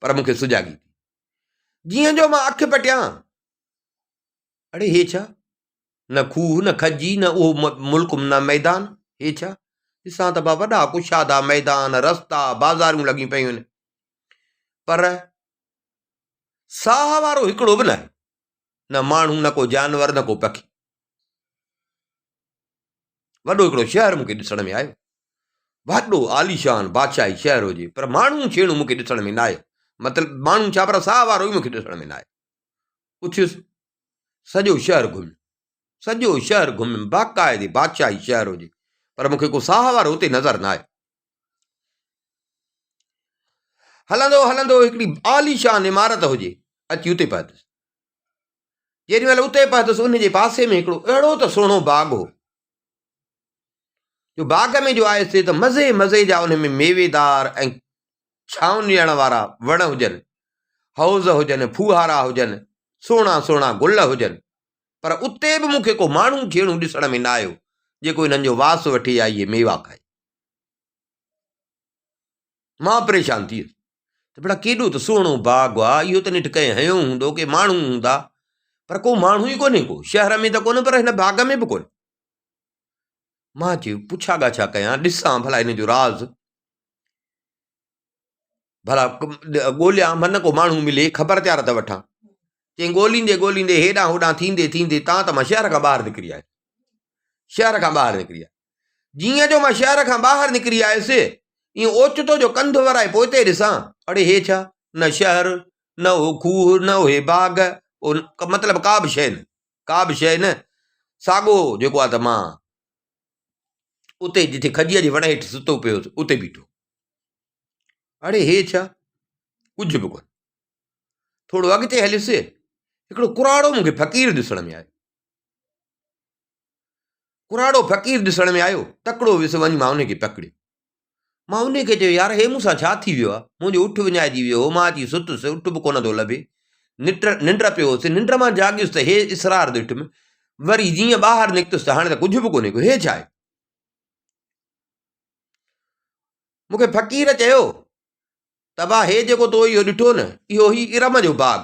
پر مون کي سجاڳي ٿي. جيئن جو مان اک پٽيان، اڙي هي ڇا؟ نه کوهه، نه کجي، نه اهو ملڪ، نه ميدان، هي ڇا؟ ڏسان ته با وڏا ڪشادا ميدان، رستا، بازاريون لڳيون پيون آهن، پر ساهه وارو هڪڙو به ناهي، نه ماڻهو، نه ڪو جانور، نه ڪو پکي. وڏو هڪڙو شهر مون کي ڏسڻ ۾ آيو. وڏو عاليشان بادشاهي شهر هجي، پر ماڻهو ڇيڻو مون کي ڏسڻ ۾ نه آيو. مطلب ماڻهو ڇا پر ساهه وارو ئي مون کي ڏسڻ ۾ نه آيو. اٿيس، سڄو شهر گهميم، سڄو شهر گهميم، باقاعدي بادشاهي شهر هجي، پر مون کي ڪو ساهه وارو اتي نظر نه آيو. هلندو هلندو هڪڙي عاليشان عمارت هجي، اچي اتي پهتس. جيڏي مهل اتي پهتس، ان جي پاسي ۾ هڪڙو اهڙو ته سهڻو باغ هو، جو باغ ۾ جو آيس ته مزي مزي جا ان ۾ ميويدار ۽ ڇانو ڏيڻ وارا وڻ هجن، حوض هجن، ڦوهارا هجن، سهڻا سهڻا گل هجن، پر اتي به مون کي ڪو ماڻهو ڇيڻو ڏسڻ ۾ نه آيو، جيڪو انهن جو واس وٺي يا اهي ميوا کائي. مان پريشان ٿي ويس ته ڀلا ڪيڏو ته سهڻو باغ آ، اهو ته نيٺ ڪنهن هنيو هوندو، ڪي ماڻهو هوندا، پر ڪو ماڻهو ئي ڪونهي ڪو، شهر ۾ ته ڪونه پر هن باغ ۾ به ڪونهي. مان چيو پڇا ڳاڇا ڪيان، ڏسان ڀلا هن جو راز. ڀلا ڳوليان من ڪو ماڻهو ملي خبر چار ته وٺان. چيائين ڳوليندي ڳوليندي هيڏانهن هوڏانهن ٿيندي ٿيندي تان ته مان شهر کان ٻاهر نڪري آيس. شهر کان ٻاهر نڪري آيس. جيئن جو مان شهر کان ٻاهر نڪري آيس ائين اوچتو جو ڪنڌ ورائي پوئتي ڏسان اڙي هي ڇا؟ نه شهر، نه اهو کوهه، نه اهي باغ، مطلب ڪا به شيء نه، ڪا به شيء نه. ساڳو جيڪو آ ته مان اتي جتي کجيء جي وڻ هيٺ ستو پيو هوس اتي بيٺو. اڙي هي ڇا؟ ڪجهه به ڪونه. ٿورو اڳتي هليس، هڪڙو ڪراڙو مون کي فقير ڏسڻ ۾ آيو. ڪراڙو فقير ڏسڻ ۾ آيو، تڪڙو ويس وڃي مان ان کي پڪڙيو. مان ان کي چيو يار هي مون سان ڇا ٿي ويو آهي؟ منهنجو اٺ وڃائجي ويو هو، مان اچي ستس، اٺ به ڪونه ٿو لڀي. نٽ ننڊ پيو هوس، ننڊ مان جاڳيس ته هي اسرار ڏٺم. وري جيئن ٻاهر نڪتس ته هاڻي ته ڪجهه به ڪونهي ڪو، هي ڇا آهي؟ مون کي فقير چيو ته ڀا هي جيڪو تو اهو ڏٺو نه، اهو هي ارم جو باغ،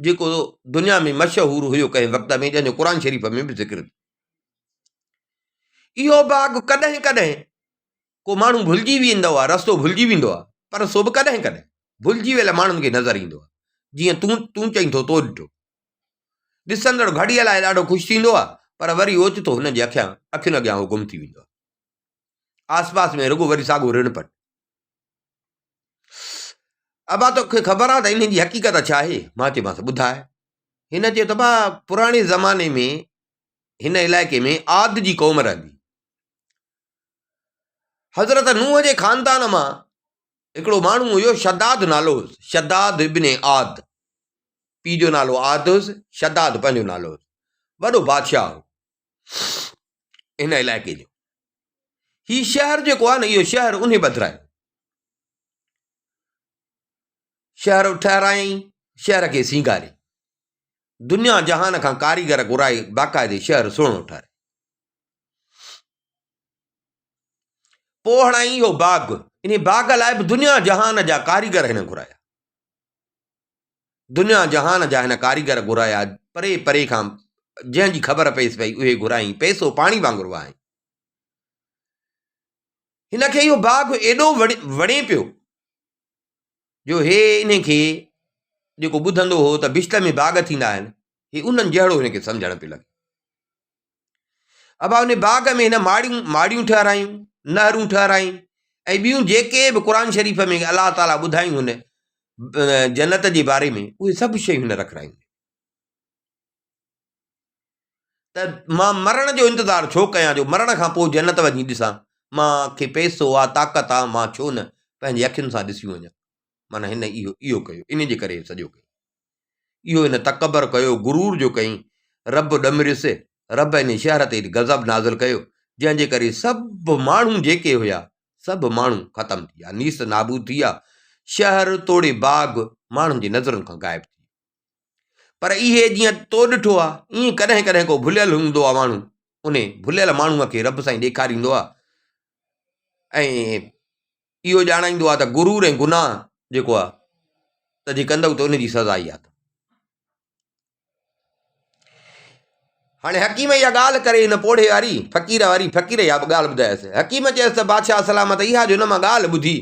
جيڪو دنيا ۾ مشهور هيو ڪنهن وقت ۾ جنهن جو قرآن شريف ۾ به ذڪر ٿئي. اهو باغ ڪڏهن ڪڏهن ڪو ماڻهو ڀلجي ويندو آهي، رستو ڀلجي ويندو آهي، پر سو به ڪڏهن ڪڏهن ڀلجي ويل ماڻهن کي نظر ايندو آهي، جيئن تون تون چئين ٿو تو ڏٺو. ڏسندڙ گهڙيء لاء ڏاڍو خوش ٿيندو آهي، پر وري اوچتو هن جي اکيان اکين اڳيان هو گم ٿي ويندو آهي. آس پاس ۾ رڳو وري ساڳو رڻ پٽ. ابا توکي خبر آ ته انهن جي حقيقت ڇا آهي؟ مان چيومانس ٻڌاء. هن چيو ته ابا پراڻي زماني ۾ هن علائقي ۾ عاد جي قوم رهندي. حضرت نوح جي خاندان مان هڪڙو ماڻهو هيو شداد نالو هوس، شداد ابن عاد. پيء جو نالو عاد هوس، شداد پنهنجو نالو هوس. وڏو بادشاهه هو. هن علائقي جو هي شهر جيڪو آهي نه اهو شهر انهي ٻڌرايو شهر ٺهرايائين شهر کي سينگاري دنيا جهان کان ڪاريگر گهرائي باقاعدي شهر سهڻو ٺهرائي پوء هڻائين اهو باغ انهي باغ لاء به دنيا جهان جا ڪاريگر هن گهرايا دنيا جهان جا هن ڪاريگر گهرايا، پري پري کان جنهن جي خبر پيس پئي اهي گهرايائين، پئسو پاڻي وانگر وهايائين. هن کي اهو باغ ايڏو وڻي پيو جو هي انهي کي جيڪو ٻڌندو هو ته بهشت ۾ باغ ٿيندا آهن، هي انهن جهڙو هن کي سمجهڻ پيو لڳي. ابا ان باغ ۾ هن ماڙيون ماڙيون ٺهرايون، نهرون ٺهرايون ۽ ٻيون جيڪي به قرآن شريف ۾ الله تعاليٰ ٻڌايون هن جنت جي باري ۾ اهي سڀ شيون هن رکرايون ته مان مرڻ جو انتظار ڇو ڪيان جو مرڻ کان پوء جنت وڃي ڏسان مان کي پئسو آ طاقت آ مان ڇو نه پنهنجي اکين سان ڏسي وڃان معنيٰ هن اهو اهو ڪيو ان جي ڪري سڄو ڪيو اهو هن تڪبر ڪيو، غرور جو ڪيائين، رب ڏمريس، رب انهي شهر تي غضب نازل ڪيو، جنهن جي ڪري سڀ ماڻهو جيڪي هيا، سڀ ماڻهو ختم ٿي ويا، نيست نابود ٿي ويا، شهر توڙي باغ ماڻهن جي نظرن کان غائب ٿي ويا. پر اهي جيئن تو ڏٺو آ، ائين ڪڏهن ڪڏهن ڪو ڀليل هوندو آ ماڻهو، انهي ڀليل ماڻهوء کي رب سائين ڏيکاريندو آ ۽ اهو ڄاڻائيندو آ ته غرور ۽ گناهه جيڪو آ ته جي ڪندؤ ته ان جي سزا اها اٿو. هاڻي حڪيم اها ڳالهه ڪري هن پوڙهي واري فقير واري فقير اها به ڳالهه ٻڌايس. حڪيم چيس ته بادشاهه سلامت اها جو نه مان ڳالهه ٻڌي.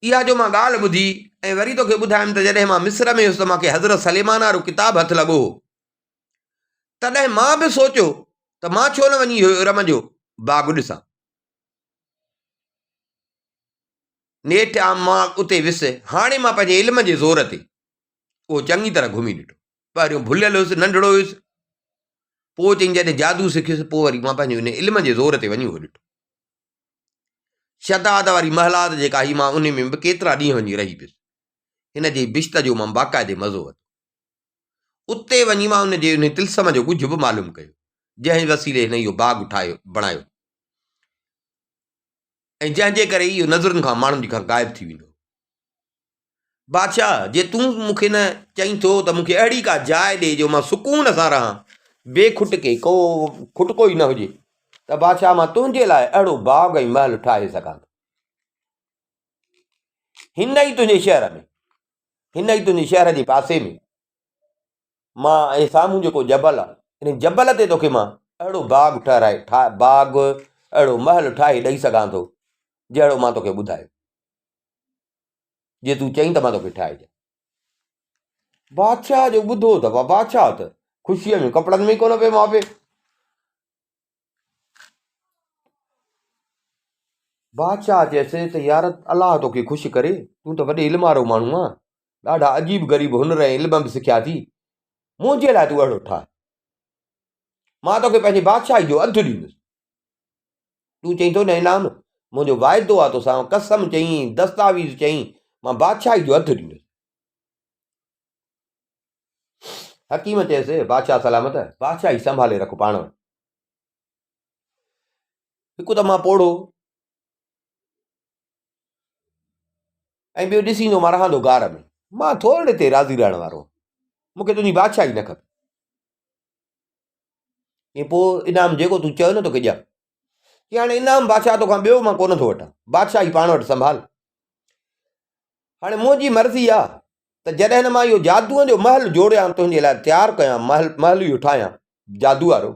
اها جو مان ڳالهه ٻڌي ۽ وري توکي ٻڌايم ته جڏهن مان مصر ۾ هيس ته مان کي حضرت سليمان وارو ڪتاب هٿ لڳو هو، تڏهن مان به سوچيو ته مان ڇو نه وڃي اهو ارم جو باغ ڏسان. نيٺ مان اتي ويس. هاڻي مان پنهنجي علم جي زور تي اهو چڱي طرح گهمي ڏٺو. پهريون ڀليل هيس، ننڍڙو هيس، پوء چئين جڏهن جادو سکيس، پوء وري مان پنهنجي ان علم جي زور تي وڃي اهو ڏٺو. شداد واري محلات جيڪا هئي مان انهي ۾ به ڪيترا ڏينهن وڃي رهي پيس. هن جي بشت جو مان باقاعدي مزو ورتو. اتي وڃي مان ان جي انهي طلسم جو ڳجهه به معلوم ڪيو، جنهن وسيلي هن اهو باغ ٺاهيو بڻايو ۽ جنهن جي ڪري اهو نظرن کان ماڻهن جي کان غائب ٿي ويندو هو. بادشاهه، جي تون مون کي نه چئين ٿو ته مون کي اهڙي ڪا جاء ڏي جو مان سڪون سان رهان، بي کٽڪي، ڪو کٽڪو ئي نه هجي، ته بادشاهه مان تنهنجي لاء اهڙو باغ ۽ محل ٺاهي سگهان ٿو. هن ئي تنهنجي شهر ۾، هن ئي تنهنجي شهر جي پاسي ۾، مان هي سامهون جيڪو جبل آهي، ان جبل تي توکي مان اهڙو باغ ٺهرائي، باغ، اهڙو محل ٺاهي ڏئي سگهان ٿو، جهڙو مان توکي ٻڌايو. جي تون چئين ته مان توکي ٺاهي ڏيان. بادشاهه جو ٻڌو ته بادشاهه ته خوشيء ۾ ڪپڙن ۾ ئي ڪونه پيو ماپي. بادشاهه چيس ته يار الله توکي خوش ڪري، تون ته وڏي علم وارو ماڻهو آن، ڏاڍا عجيب غريب هنر ۽ علم به سکيا اٿي، منهنجي لاء تون اهڙو ٺاهه، مان توکي پنهنجي بادشاهي جو اڌ ڏيندس. تون چئين ٿو نه انعام، منهنجو واعدو آ توسان، قسم چئين، دستاويز چئين، مان بادشاهي جو اڌ ڏيندس. حڪيم چيس، بادشاهه سلامت، بادشاهي سنڀالي رک پاڻ وٽ. هڪ ته مان پوڙهو ۽ ٻيو ڏسين ٿو مان رهان ٿو غار ۾، مان ٿورڙي تي راضي رهڻ وارو، مون کي تنهنجي بادشاهي نه کپي. ۽ پوء انعام جيڪو تون چيو نه توکي ڏيان. چي هاڻي انعام بادشاهه توکان ٻيو مان ڪونه ٿو وٺان، بادشاهي پاڻ وٽ سنڀال. هاڻي منهنجي مرضي آ ته جڏهن نه مان اهو جادوء جو محل جوڙيان تنهنجي لاء تيار ڪيان محل محل اهو ٺاهيان جادو وارو،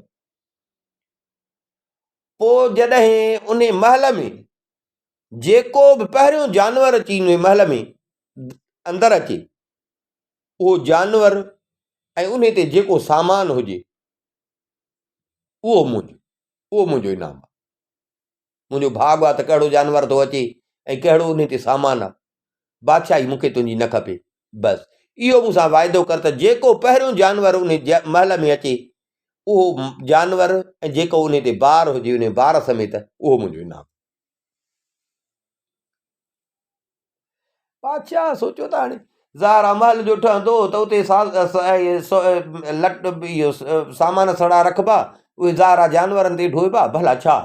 پوء جڏهن انهي محل ۾ جيڪو به پهريون جانور اچي انهي محل ۾ اندر اچي اهو جانور ۽ انهي تي جيڪو سامان هجي اهو منهنجو اهو منهنجو انعام آهي. منهنجو ڀاڳ آهي ته ڪهڙو جانور ٿو اچي ۽ ڪهڙو انهي تي سامان آهي. بادشاهي مون کي تنهنجي نه کپي. بس اهو مون سان واعدو ڪر ته جيڪو پهريون جانور انهي محل ۾ اچي اهو جانور ۽ جيڪو انهي تي بار هجي انهي بار سميت اهو منهنجو انعام. بادشاهه سوچيو ته هاڻي ظاهر آ محل جو ٺهندو ته اتي لٽ اهو سامان سڙا رکبا اهي ظاهر آ جانورن تي ڍوئبا ڀلا ڇا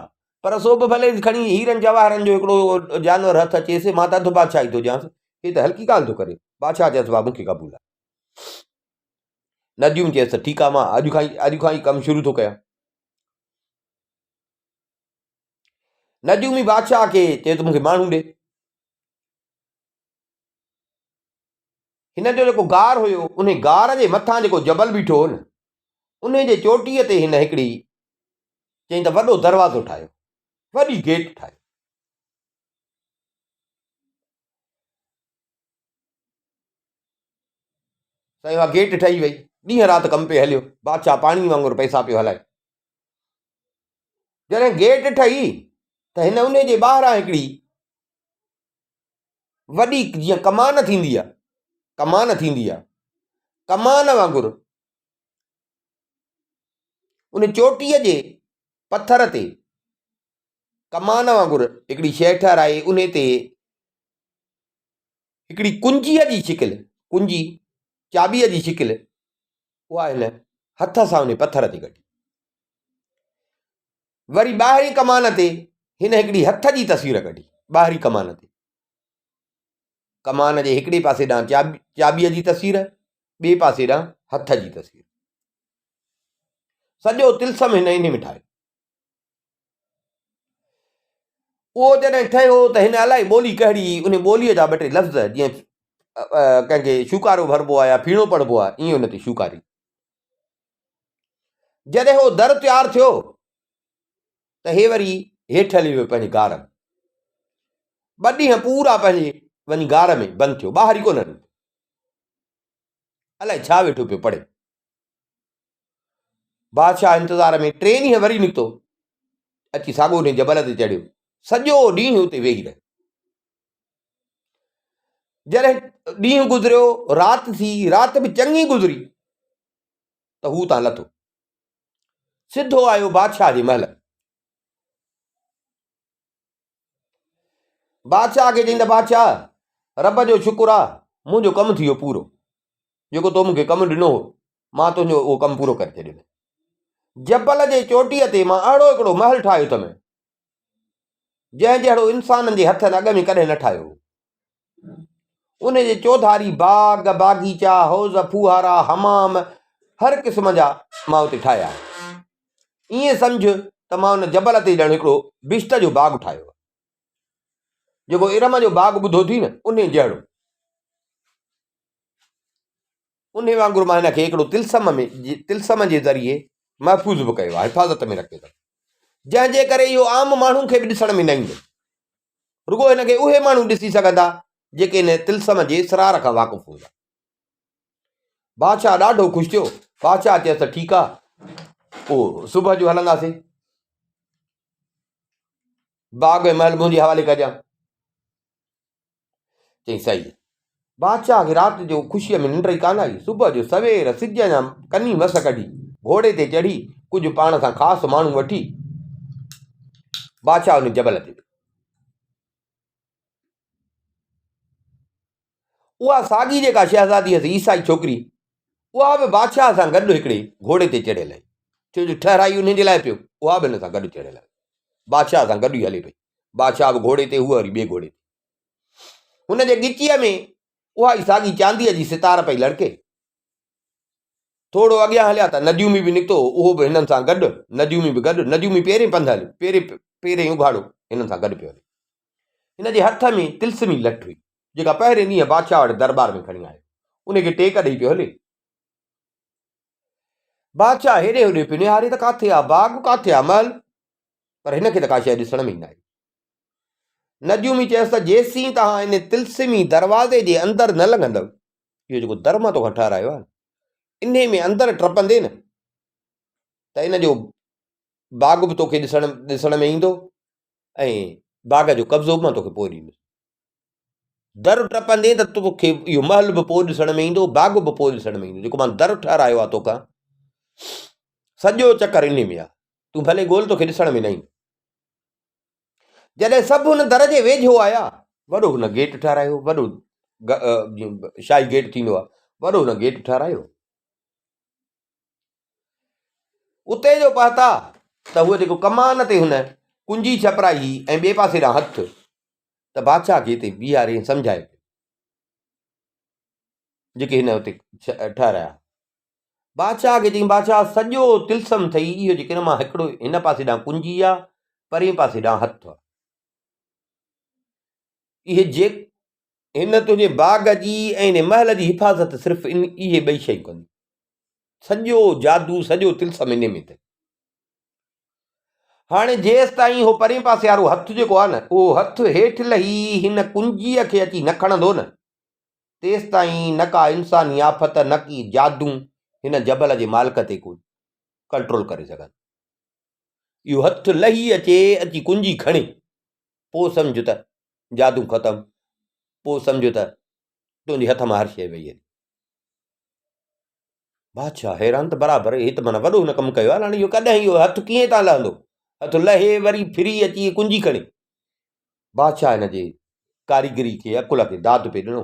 پر سو به ڀلي کڻي هيرن جواهرن جو هڪڙو جانور هٿ اچيس مان ته اڌ بادشاهي ٿو ڏيانس هي ته هلڪي ڳالهه ٿو ڪري بادشاهه چيس ڀاء مون کي قبول آ نديون چيس ته ٺيڪ آ مان اڄ کان ئي اڄ کان ئي ڪم شروع ٿو ڪيان نجومي بادشاهه کي چيو ته مون کي ماڻهو ڏي. هن جو جيڪو غار هيو، انهي غار جي مٿان جيڪو جبل بيٺو هو نه، انهي جي چوٽيء تي هن هڪڙي چيائين ته وڏو دروازو ٺاهيو، وڏي گيٽ ٺاهيو. سائين اها گيٽ ٺهي وئي، ڏينهن رات ڪم پئي هليو، بادشاهه پاڻي وانگر پئسا پيو هلائي. جڏهن گيٽ ٺهي ته هن انهي جي ٻاهران هڪڙي وڏي جيئن ڪمان ٿيندي آ ڪمان ٿيندي آ ڪمان وانگر ان چوٽيء جي پٿر تي ڪمان وانگر هڪڙي شيء ٺهرائي انهي تي هڪڙي ڪنجيء جي شڪل ڪنجي چاٻيء جي شڪل اها هن هٿ سان انهي پٿر تي ڪڍي. وري ٻاهرين ڪمان تي هن هڪڙي هٿ جي تصوير ڪڍي. ٻاهرين ڪمان تي ڪمان جي هڪڙي پاسي ڏانهن چاٻيء جي تصوير، ٻئي پاسي ڏانهن هٿ جي تصوير. سڄو طلسم هن انهي ۾ ٺاهيو. اهو جڏهن ٺهيو ته هن الائي ٻولي ڪهڙي هئي، انهي ٻوليء جا ٻه ٽي لفظ جيئن ڪنهن کي شوڪارو ڀربو آهي يا ڦيڻو پڙهبو آهي، ائين ان تي شوڪاري. جڏهن هو در تيار ٿيو ته هي وري هيٺ هلي ويو پنهنجي غار ۾. ٻه ڏينهن پورا پنهنجي وڃي غار ۾ بند ٿيو، ٻاهر ئي ڪونه نڪتو. الائي ڇا ويٺو پيو پڙهي. بادشاهه انتظار ۾ ٽي ڏينهن وري نڪتو، اچي ساڳو انهي جبل تي چڙهيو، سڄو ڏينهن اتي ويهي رهيو. جڏهن ڏينهن گذريو، رات ٿي، رات به چڱي گذري ته هو اتان لٿو، سڌو آيو بادشاهه جي محل. بادشاهه کي چئين ته بادشاهه رب جو شڪر آ منهنجو ڪم ٿي ويو پورو، جيڪو تو مون کي ڪم ڏنو هو مان تنهنجو اهو ڪم پورو ڪري ڇڏيو. جبل جي چوٽيء تي مان اهڙو هڪڙو محل ٺاهيو اٿم، جنهن جهڙو انسانن جي هٿن اڳ ۾ ڪڏهن نه ٺاهيو هو. ان جي چوڌاري باغ، باغيچا، حوض، ڦوهارا، حمام، هر قسم جا مان اتي ٺاهيا آهن. ائين سمجهه ته مان ان جبل تي ڄڻ هڪڙو بهشت جو باغ ٺاهيو آهي. جيڪو ارم جو باغ ٻڌو ٿي نه، انهي جهڙو. انهي وانگر مان هن کي هڪڙو طلسم ۾ طلسم جي ذريعي محفوظ به ڪيو آهي، حفاظت ۾ رکيو اٿم، جنهن جي ڪري اهو عام ماڻهن کي به ڏسڻ ۾ نه ايندو. رڳو هن کي اهي ماڻهو ڏسي سگهندا، جيڪي هن طلسم جي اسرار کان واقف هوندا. بادشاهه ڏاڍو خوش ٿيو. بادشاهه چيس ته ٺيڪ آهي، پوء صبح جو هلنداسين. باغ ۽ محل منهنجي حوالي ڪجان. چيائين صحيح. بادشاهه کي رات جو خوشيء ۾ ننڊ ئي ڪانه آئي. صبح جو سوير سج اڃا ڪني مس ڪڍي، گهوڙي تي چڙهي، ڪجهه پاڻ سان خاص ماڻهو وٺي، بادشاهه ان جبل تي ويو. اها ساڳي جيڪا شهزادي هيس عيسائي ڇوڪري، اها به بادشاهه سان گڏ هڪڙي گهوڙي تي چڙهيل هئي. ڇو جو ٺهرائي انهي جي لاء پيو، اها به هن سان گڏ چڙهيل هئي. بادشاهه سان گڏ ئي هلي پئي. بادشاهه به گهوڙي تي، هوء وري ٻئي گهوڙي تي. هن جي ڳچيء ۾ اها ئي ساڳي چانديء جي ستار پئي لڙڪي. ٿورو اڳيان هليا ته نجومي به نڪتو، اهو به هنن سان گڏ، نجومي به گڏ، نجومي پهرين پنڌ هليو، پهرين پهرين اگهاڙو هنن سان گڏ پيو هلي. هن جي هٿ ۾ طلسمي لٺ هئي، جيڪا پهرين ڏينهن بادشاهه وٽ درٻار ۾ کڻي آيو. ان کي ٽيڪ ڏئي پيو هلي. بادشاهه هيڏي هوڏي پيو نهاري ته ڪاٿي آ باغ، ڪاٿي آ محل، پر هن کي ته ڪا شيء ڏسڻ ۾ ئي نه آئي. نجومي چيس ته جيسين توهان ان طلسمي دروازي جي اندر نه لنگهندؤ، اهو جيڪو در مان توکان ٺهرايو آهي، انهي ۾ اندر ٽپندين نه ته ان جو باغ به توکي ڏسڻ ڏسڻ ۾ ايندو ۽ باغ جو قبضو به مان توکي پوء ڏيندس. در ٽپندين ته توکي اهو محل به پوء ڏسڻ ۾ ايندو، باغ به پوء ڏسڻ ۾ ايندو، جيڪو مان در ٺهرايو آهي توکان، سڄو چڪر انهي ۾ آهي، تون ڀلي ڳول توکي ڏسڻ ۾ نه ايندو. جڏهن سڀ ان در جي ويجهو آيا، وڏو هن گيٽ ٺهرايو، وڏو جيئن شاهي گيٽ ٿيندو آهي، وڏو هن گيٽ ٺهرايو. اتي جو پهتا ته هو جيڪو ڪمان تي هن ڪنجي ڇپرائي هئي ۽ ٻئي پاسي ڏانهن هٿ ته بادشاهه کي اتي بيهاري ۽ سمجهائي پيو جيڪي هن اتي ٺهرايا. بادشاهه کي چيائين، بادشاهه سڄو طلسم ٿئي اهو جيڪي مان هڪڙو هن پاسي ڏانهن ڪنجي آ، پرئين پاسي ڏانهن هٿ آ. اهي جي هن تنهنجي باغ جي ۽ ان محل جي حفاظت صرف ان اهي ٻئي شيون ڪنديون. سڄو جادو، سڄو طلسم انهي ۾ اٿئي. هاڻي جيستائين اهو پرئين پاسي وارو هٿ جيڪو آ نه، اهو هٿ هيٺ لهي هن ڪنجيء کي اچي نه کڻندو نه، تيستائين نه ڪا انساني آفت نه ڪي جادو هن جبل جي مالڪ تي ڪو ڪنٽرول ڪري سگهن. اهو هٿ لهي اچي، اچي ڪنجي کڻي، پوء سمجهه ته جادو ختم، پوء سمجهه ته تنهنجي هٿ مان هر شيء وئي هلي. بادشاهه حيران ته برابر هي ته معنيٰ وڏو هن ڪم ڪيو آهي، هاڻي اهو ڪڏهن اهو هٿ ڪيئن تان لهندو؟ هٿ لهي وري ڦري اچي ڪنجي کڻي. بادشاهه هن جي ڪاريگري کي، عقل کي داد پئي ڏنو.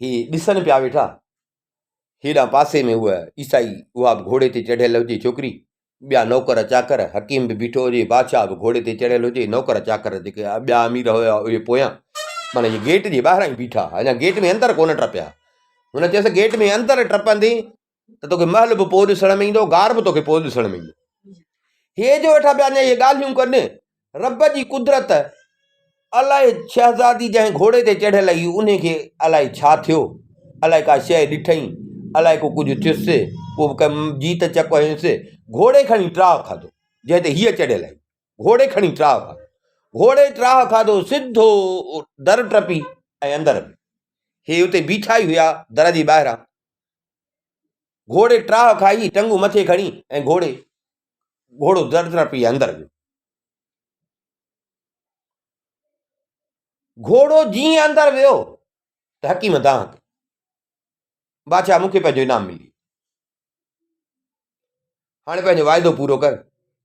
هي ڏسن پيا ويٺا. هيڏانهن پاسي ۾ هوء عيسائي اها به گهوڙي تي چڙهيل هجي ڇوڪري. ٻيا نوڪر چاڪر، حڪيم به بيٺو هجي، بادشاهه به گهوڙي تي چڙهيل هجي، نوڪر چاڪر جيڪي ٻيا امير هيا اهي پويان معنيٰ اهي گيٽ جي ٻاهران ئي بيٺا ها، اڃا گيٽ ۾ اندر ڪونه ٽپيا. هن چيس گيٽ ۾ اندر ٽپندين ته توکي محل به پوء ڏسڻ ۾ ايندو، غار به توکي پوء ڏسڻ ۾ ايندو. هي جو ويٺا پيا اڃا اهي ڳالهيون ڪن، رب جي قدرت، الائي شهزادي جنهن گهوڙي تي چڙهيل هئي انهي کي الائي ڇا ٿيو، الائي ڪا شيء ڏٺئين، الائي ڪو ڪجهه ٿيس، ڪو جيت چڪ هنيس، گهوڙي کڻي ٽراهه کاڌو، جنهن تي هيء چڙهيل هئي، گهوڙي کڻي ٽراهه کاڌو، گهوڙي ٽراهه کاڌو، سڌو در ٽپي ۽ اندر ويو. هي اتي بيٺا ئي هيا در جي ٻاهران. گهوڙي ٽراهه کائي ٽنگون مٿي کڻي ۽ گهوڙي گهوڙو در ٽپي اندر ويو. گهوڙو جيئن اندر ويو ته حڪيم دانهن ڪئي، بادشاهه مون کي پنهنجو انعام ملي ويو، هاڻي پنهنجو واعدو پورو ڪر،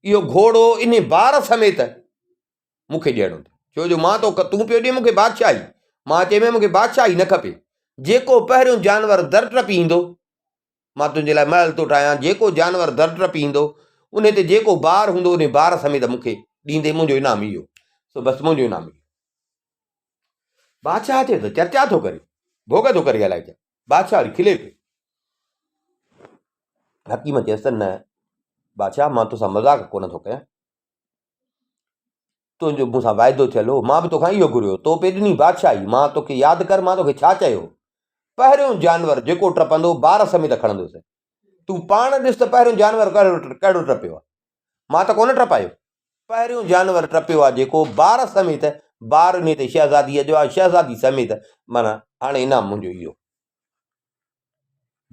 اهو گهوڙو انهي بار سميت مون کي ڏيڻو اٿئي، ڇو جو مان تو تون پيو ڏين مون کي بادشاهي، مان چيم مون کي بادشاهي نه کپي، جيڪو پهريون جانور در ٽپي ايندو مان تنهنجي لاء محل ٿو ٺاهيان، جيڪو جانور در ٽپي ايندو، انهي تي جيڪو بار هوندو، انهي بار سميت مون کي ڏيندين، منهنجو انعام اهو. سو بس منهنجو انعام اهو. بادشاهه چيو ته چرچا ٿو ڪري، ڀوڳ ٿو ڪري الائي ڇا. بادشاهه وري کلي پيو. حڪيم چيس ته نه بادشاهه مان توسان مذاق ڪونه ٿو ڪيان. تنهنجو مون سان واعدو ٿيل هو، مان به توکان اهو گهريو، تو پئي ڏني بادشاهي، مان توکي ياد ڪر مان توکي ڇا چيو هو؟ پهريون جانور جيڪو ٽپندو بار سميت کڻندس. تون پاڻ ڏس ته پهريون جانور ڪهڙو ٽپيو آهي؟ مان ته ڪونه ٽپايو. پهريون جانور ٽپيو آهي جيڪو بار سميت، بار انهي تي شهزاديء جو آهي، شهزادي سميت، معنيٰ هاڻي انعام منهنجو اهو.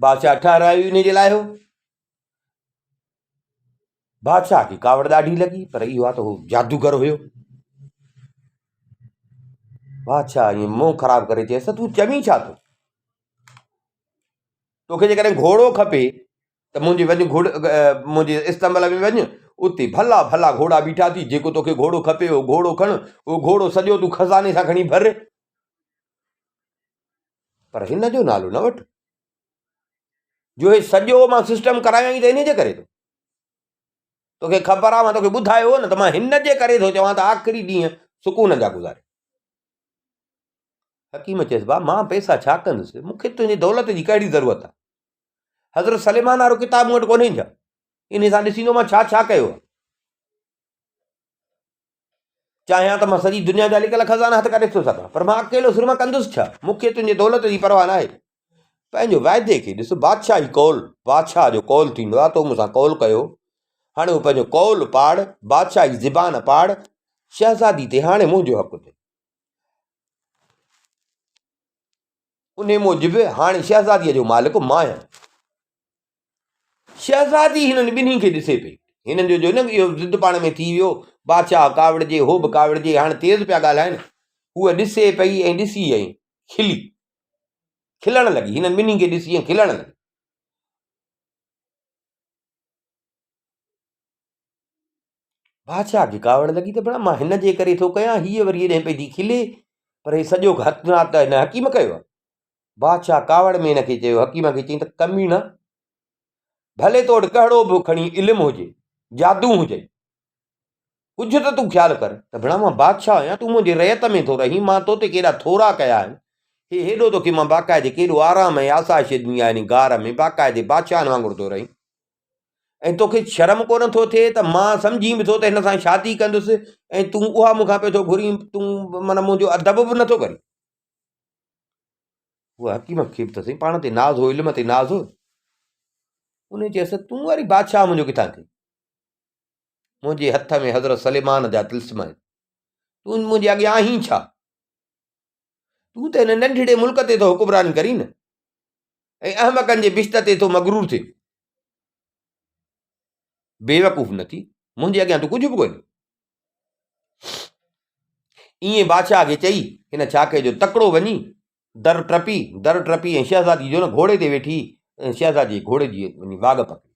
بادشاهه ٺهرايو ئي انهي جي لاء هو. بادشاهه کي ڪاوڙ ڏاڍي لڳي پر اهو آ ته هو جادوگر هيو. بادشاهه ائين منهن خراب ڪري چيس ته تون چوين ڇا ٿو؟ توکي جيڪڏهن گهوڙو کپي ته منهنجي وڃ گهوڙ منهنجي استنبل ۾ وڃ اتي ڀلا ڀلا گهوڙا بيٺا ٿي جيڪو توکي گهوڙو کپي اهو گهوڙو کڻ اهو گهوڙو سڄو تون خزاني سان کڻي ڀر پر هن جو نالو نه وٺ. جو هي سڄو مان سسٽم ڪرايائين ته انهي جي ڪري ٿو. توکي خبر آ مان توکي ٻڌايو هو نه ته مان هن جي ڪري ٿو چوان ته آخري ڏينهن سڪون جا گذاري. حڪيم چيس با مان پئسا ڇا ڪندس مون کي تنهنجي دولت جي ڪهڙي ضرورت آ. حضرت سليمان وارو ڪتاب مون وٽ ڪونهي ڇا؟ انهي سان ڏسيندو مان ڇا ڇا ڪيو آ. چاهيان ته مان سڄي دنيا جا لڪل خزانا هٿ ڪري ٿو سگهان، پر مان اڪيلو سر مان ڪندس ڇا؟ مون کي تنهنجي دولت جي پرواهه ناهي. پنهنجو واعدي کي ڏس، بادشاهي قول، بادشاهه جو قول ٿيندو آهي، تو مون سان قول ڪيو، هاڻي اهو پنهنجو قول پاڙ، بادشاهي زبان پاڙ، شهزادي تي هاڻي منهنجو حق اٿئي. انهي موجب هاڻي شهزاديء جو مالڪ مان آهيان. شهزادي هنن ٻنهي کي ڏسي پئي. هنن جو جو نه اهو ضد پاڻ ۾ ٿي ويو. بادشاهه ڪاوڙجي، هو به ڪاوڙجي، هاڻ تيز پيا ڳالهائن. هوء ڏسي پئي ۽ ڏسي ۽ کلي. کلڻ لڳي. هنن ٻنهي کي ڏسي ۽ کلڻ لڳي. بادشاهه کي ڪاوڙ لڳي ته ڀلا مان هن جي ڪري ٿو ڪيان، هيء وري هيڏانهن پئي ٿي کلي، پر هي سڄو هٿ ته هن حڪيم ڪيو آهي. بادشاهه ڪاوڙ ۾ هن کي چيو، حڪيم کي چيائين ته ڪميڻا! ڀلي تو وٽ ڪهڙو به کڻي علم هجي، جادو هجئي، ڪجهه ته تون خيال ڪر ته ڀلا مان بادشاهه آهيان، تون منهنجي رعيت ۾ ٿو رهين، مان تو تي ڪيڏا ٿورا ڪيا آهن، هي هيڏو توکي مان باقاعدي ڪيڏو آرام ۽ آسائش ڏني آهي، هن غار ۾ باقاعدي بادشاهن وانگر ٿو رهين ۽ توکي شرم ڪونه ٿو ٿئي ته مان سمجهين به ٿو ته هن سان شادي ڪندس ۽ تون اها مون کان پيو ٿو گهرين، تون معنيٰ منهنجو ادب به نٿو ڪرين. هو حڪيم کي به ته سائين پاڻ تي ناز هو، علم تي ناز هو. ان چيس تون وري بادشاهه منهنجو ڪٿان ٿئين؟ منهنجي هٿ ۾ حضرت سليمان جا طلسم آهن. تون منهنجي اڳيان آهين ڇا؟ تون ته هن ننڍڙي ملڪ تي ٿو حڪمراني ڪرين نه ۽ احمقن جي بشت تي ٿو مغرور ٿين. بيوقوف نه ٿي، منهنجي اڳيان تون ڪجهه به ڪونهين. ائين بادشاهه کي چئي، هن ڇا ڪيو جو تڪڙو وڃي در ٽپي، در ٽپي ۽ شهزادي جو نه گهوڙي تي ويٺي ۽ شهزادي جي گهوڙي جي وڃي واڳ پڪڙي.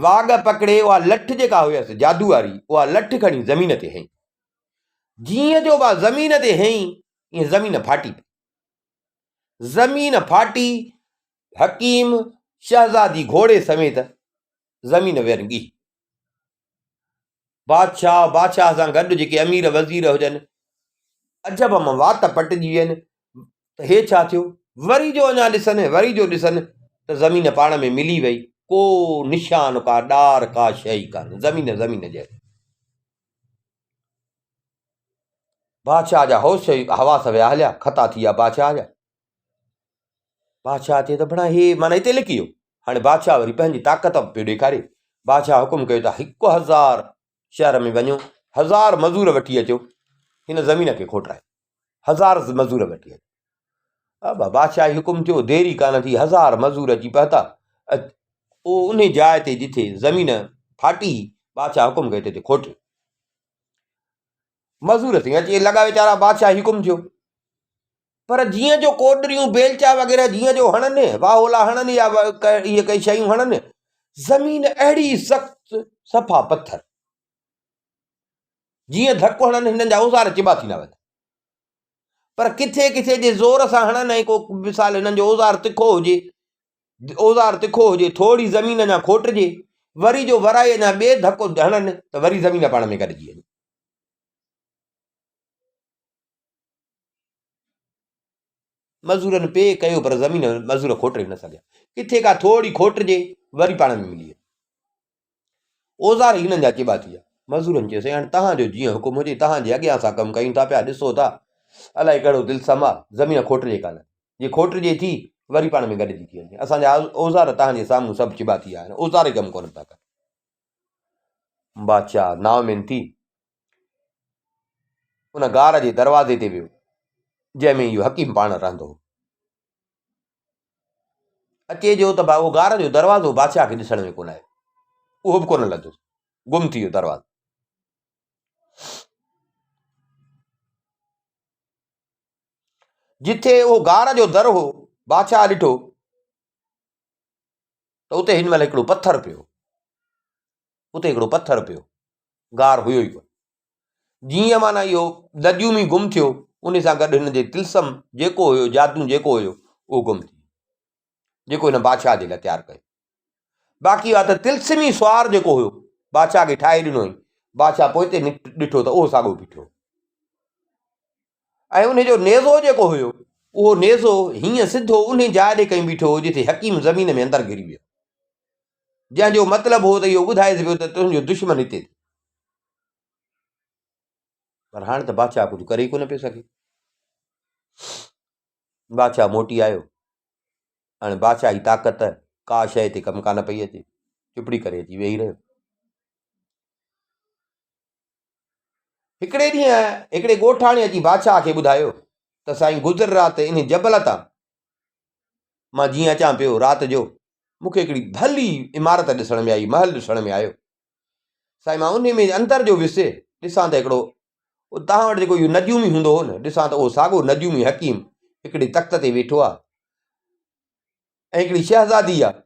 واڳ پڪڙي اها لٺ جيڪا هيس جادو واري، اها لٺ کڻي زمين تي هنئي. جيئن جو اها زمين تي هنئي، ائين زمين ڦاٽي پئي. زمين ڦاٽي، حڪيم شهزادي گهوڙي سميت. زمين وين ڳهي. بادشاهه، بادشاهه سان گڏ جيڪي امير وزير هجن، عجب مان وات پٽجي وين ته هي ڇا ٿيو؟ وري جو اڃا ڏسن، وري جو ڏسن ته زمين پاڻ ۾ ملي وئي، ڪو نشان، ڪا ڏار، ڪا شيء ئي ڪانه، زمين زمين جهڙي. بادشاهه جا هوش حواس ويا هليا، خطا ٿي ويا بادشاهه جا. بادشاهه چيو ته ڀڻا هي معنيٰ هتي لڪي ويو. هاڻي بادشاهه وري پنهنجي طاقت به پيو ڏيکاري. بادشاهه حڪم ڪيو ته 1000 شهر ۾ وڃو، هزار مزور وٺي اچو، هن زمين کي کوٽرايو. هزار مزور وٺي اچو. ابا بادشاهه جي حڪم ٿيو، دير ئي ڪانه ٿي، هزار مزور اچي پهتا. اهو انهي جاء تي جتي زمين ڦاٽي هئي، بادشاهه حڪم ڪيو ته هتي کوٽيو. مزور سائين اچي لڳا ويچارا، بادشاهه جي حڪم ٿيو. پر جيئن جو ڪوڏريون، بيلچا وغيره جيئن جو هڻن، واهولا هڻن يا اهي ڪئي شيون هڻن، زمين اهڙي سخت صفا پٿر. جيئن ڌڪ هڻن هنن جا اوزار چٻا ٿيندا وڃن. پر ڪٿي ڪٿي جي زور سان هڻن ۽ ڪو مثال هنن جو اوزار تکو هجي، اوزار تکو هجي، ٿوري زمين اڃا کوٽجي، وري جو ورائي اڃا ٻئي ڌڪ هڻن ته وري زمين پاڻ ۾ گڏجي وڃي. مزورن پي ڪيو پر زمين مزور کوٽي نه سگهيا. ڪٿي ڪا ٿوري کوٽجي وري پاڻ ۾ ملي وڃي. اوزار هنن جا چٻا ٿي ويا. مزورن چيو سائين هاڻي توهان جو جيئن حڪم هجي توهان جي اڳيان اسان ڪم ڪيون ٿا پيا ڏسو ٿا الائي ڪهڙو طلسم آ زمين کوٽجي ڪانه جي کوٽجي ٿي وري پاڻ ۾ گڏجي ٿي وڃي اسان جا اوزار توهان جي سامهون سڀ چٻا ٿي ويا آهن اوزار ئي ڪم ڪونه ٿا ڪن. بادشاهه نااميد ٿي ان غار جي دروازي تي ويو، جنهن ۾ اهو حڪيم پاڻ رهندو هو. اچي جو ته اهو غار جو دروازو بادشاهه کي ڏسڻ ۾ ڪونه آيو، اهو به ڪونه لڌو، گم ٿي ويو دروازو. جتي اهو غار جو در هو، بادشاهه ڏٺو ته اتي هن مهل هڪڙو پٿر پيو. اتي هڪڙو پٿر پيو، غار هيو ئي ڪونه. جيئن معنيٰ اهو نجومي گم ٿيو، ان سان گڏ هن جي طلسم جيڪو هيو، جادو جيڪو هيو، اهو گم ٿي ويو، جيڪو هن بادشاهه جي لاء تيار ڪيو. باقي اها ته طلسمي سوار جيڪو هيو، بادشاهه کي ٺاهي ڏنو هئائين. بادشاهه پوئتي ڏٺو ته اهو ساڳو بيٺو هو. ۽ ان جو نيزو جيڪو هيو، اهو نيزو هيئن سڌو انهي جاء ڏي ڪيون بيٺو هو، جتي حڪيم زمين ۾ اندر گهري ويو. جنهن جو مطلب هو ته اهو ٻڌائيس پيو ته تنهنجو دشمن هتي اٿئي. پر هاڻ ته بادشاهه ڪجهه ڪري ئي ڪونه پيو سگهي. بادشاهه موٽي آيو. هاڻي بادشاهه جي طاقت ڪا شيء تي ڪم ڪانه پئي اچي. چپڙي ڪري اچي ويهي رهيو. هڪڙي ڏينهن هڪڙي ڳوٺاڻي اچي بادشاهه کي ٻڌايو ته سائين گذريل رات انهي جبل تان مان جيئن اچان پيو رات جو مون کي هڪڙي ڀلي عمارت ڏسڻ ۾ آئي، محل ڏسڻ ۾ آيو. سائين مان انهي ۾ اندر جو ويس، ڏسان ته هڪڙو توهان وٽ جيڪو اهو نجومي هوندو هو نه، ڏسان ته اهو ساڳو نجومي حڪيم هڪڙي تخت تي ويٺو آهي ۽ هڪڙي شهزادي آهي،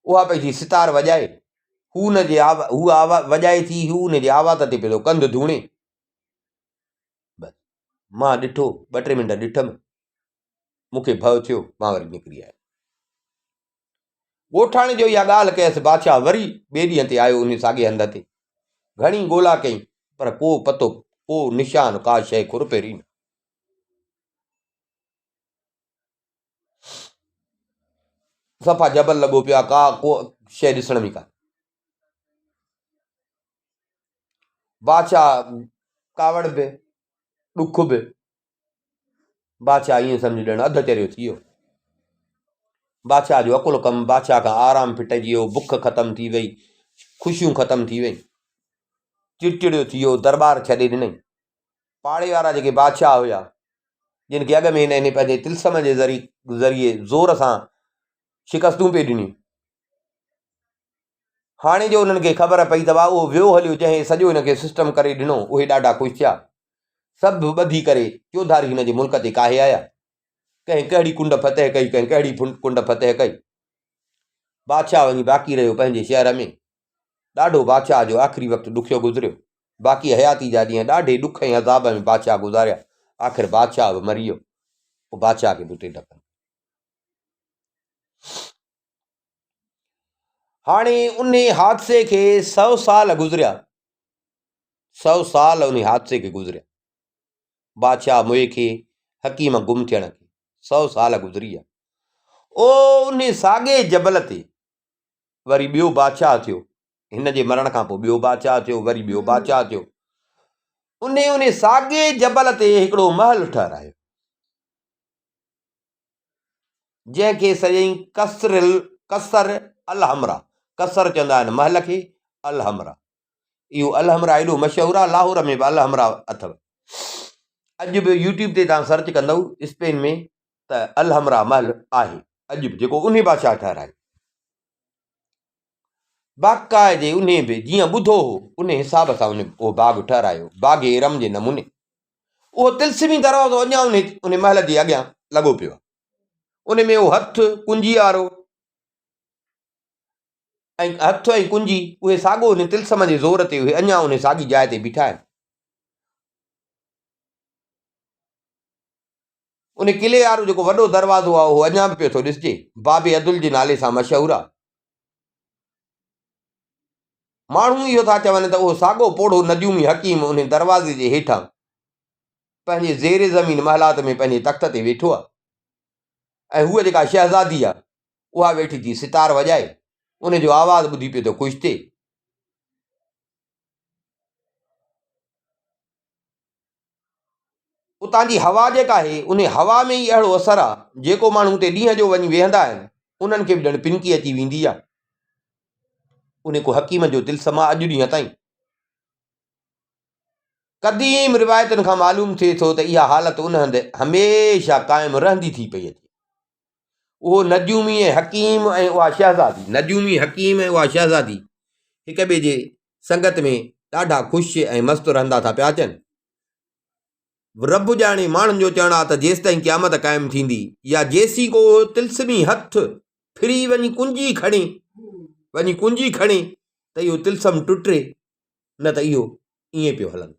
اها پئي ٿي ستار وڄائي، هو ان جي هو وڄائي ٿي، هو ان جي آواز تي پيو ٿو ڪنڌ ڌوڻي. بس مان ڏٺو، ٻه ٽي منٽ ڏٺم، مون کي ڀؤ ٿيو، مان وري نڪري آيس. ڳوٺاڻي جو اها ڳالهه ڪيس، بادشاهه وري ٻئي ڏينهن تي آيو انهي ساڳئي هنڌ تي. گهڻي ڳولا ڪيائين، پر ڪو پتو، ڪو نشان، ڪا شيء کر پير ئي نه. صفا جبل لڳو پيو آهي، ڪا ڪو شيء ڏسڻ ۾ ڪانه. بادشاهه ڪاوڙ به، ڏک به، بادشاهه ائين سمجهه ڄڻ اڌ چريو ٿي ويو. بادشاهه جو عقل ڪم، بادشاهه کان آرام ڦٽجي ويو، بک ختم ٿي وئي، خوشيون ختم ٿي ويون. چڙچڙيو ٿي ويو، درٻار ڇڏي ڏنائين. پاڙي وارا جيڪي بادشاهه هيا، جن کي اڳ ۾ هن پنهنجي طلسم جي ذريعي زور سان شڪستون پئي ڏنيون، هاڻي جو انهن کي خبر پئي ته واهه اهو ويو هليو جنهن سڄو هن کي سسٽم ڪري ڏنو، اهي ڏاڍا خوش ٿيا. سڀ ٻڌي ڪري چوڌاري هن جي ملڪ تي ڪاهي آيا. ڪنهن ڪهڙي ڪنڊ فتح ڪئي، ڪنهن ڪهڙي ڪنڊ فتح ڪئي. بادشاهه وڃي باقي رهيو پنهنجي شهر ۾. ڏاڍو بادشاهه جو آخري وقت ڏکيو گذريو. باقي حياتي جا ڏينهن ڏاڍي ڏک ۽ عذاب ۾ بادشاهه گذاريا. آخر بادشاهه به مري ويو. پوء بادشاهه کي به اتي دفن. هاڻي انهي حادثي کي سئو سال گذريا. سئو سال انهي حادثي کي گذريا. بادشاهه موئي کي حڪيم گم ٿيڻ کي سئو سال گذري ويا. او انهي ساڳئي جبل تي وري ٻيو بادشاهه ٿيو. هن جي مرڻ کان پوء ٻيو بادشاهه ٿيو، وري ٻيو بادشاهه ٿيو. انهي انهي ساڳئي جبل تي هڪڙو محل ٺهرايو. جنهن کي سڏيائين قصر قصر الحمرا، قصر چوندا آهن محل کي، الحمرا. اهو الحمرا ايڏو مشهور آهي، لاهور ۾ به الحمرا اٿو. اڄ به يوٽيوب تي توهان سرچ ڪندؤ اسپين ۾ ته الحمرا محل آهي اڄ به جيڪو انهي بادشاهه ٺهرايو. باقاعدي انهي به جيئن ٻڌو هو انهي حساب سان انهي اهو باغ ٺهرايو، باغ ارم جي نموني. اهو طلسمي دروازو اڃا انهي انهي محل جي اڳيان لڳو پيو آهي. ان ۾ اهو هٿ ڪنجي وارو ۽ هٿ ۽ ڪنجي اهي ساڳو انهي طلسم جي زور تي اهي اڃا انهي ساڳي جاء تي بيٺا آهن. ان قلعي وارو جيڪو وڏو دروازو آهي اهو اڃا به پيو ٿو ڏسجي. باب عدل جي نالي سان مشهور آهي. ماڻهو اهو ٿا چون ته اهو ساڳو پوڙهو نجومي حڪيم انهي دروازي جي هيٺان پنهنجي زير زمين محلات ۾ پنهنجي تخت تي ويٺو آهي ۽ هوء جيڪا شهزادي آهي اها ويٺي ٿي ستار وڄائي ان جو آواز ٻڌي پيو ٿو خوش ٿئي. اتان جي هوا جيڪا آهي، انهي هوا ۾ ئي اهڙو اثر آ، جيڪو ماڻهو اتي ڏينهن جو وڃي ويهندا آهن، انهن کي به ڄڻ پنڪي اچي ويندي آ. انهي ڪو حڪيم جو طلسم آ اڄ ڏينهن تائين. قديم روايتن کان معلوم ٿئي ٿو ته اها حالت ان هنڌ هميشه قائم رهندي ٿي پئي اچي. اهو نجومي ۽ حڪيم ۽ اها شهزادي. نجومي حڪيم ۽ اها شهزادي هڪ ٻئي جي سنگت ۾ ڏاڍا خوش ۽ مست رهندا ٿا پيا اچن. رب ڄاڻي ماڻهن جو چوڻ آ ته جيستائين قيامت قائم ٿيندي يا جيسين ڪو اهو طلسمي هٿ ڦري وڃي ڪنجي کڻي وڃي ڪنجي کڻي ته اهو طلسم ٽٽي نه ته اهو ائين پيو هلندو.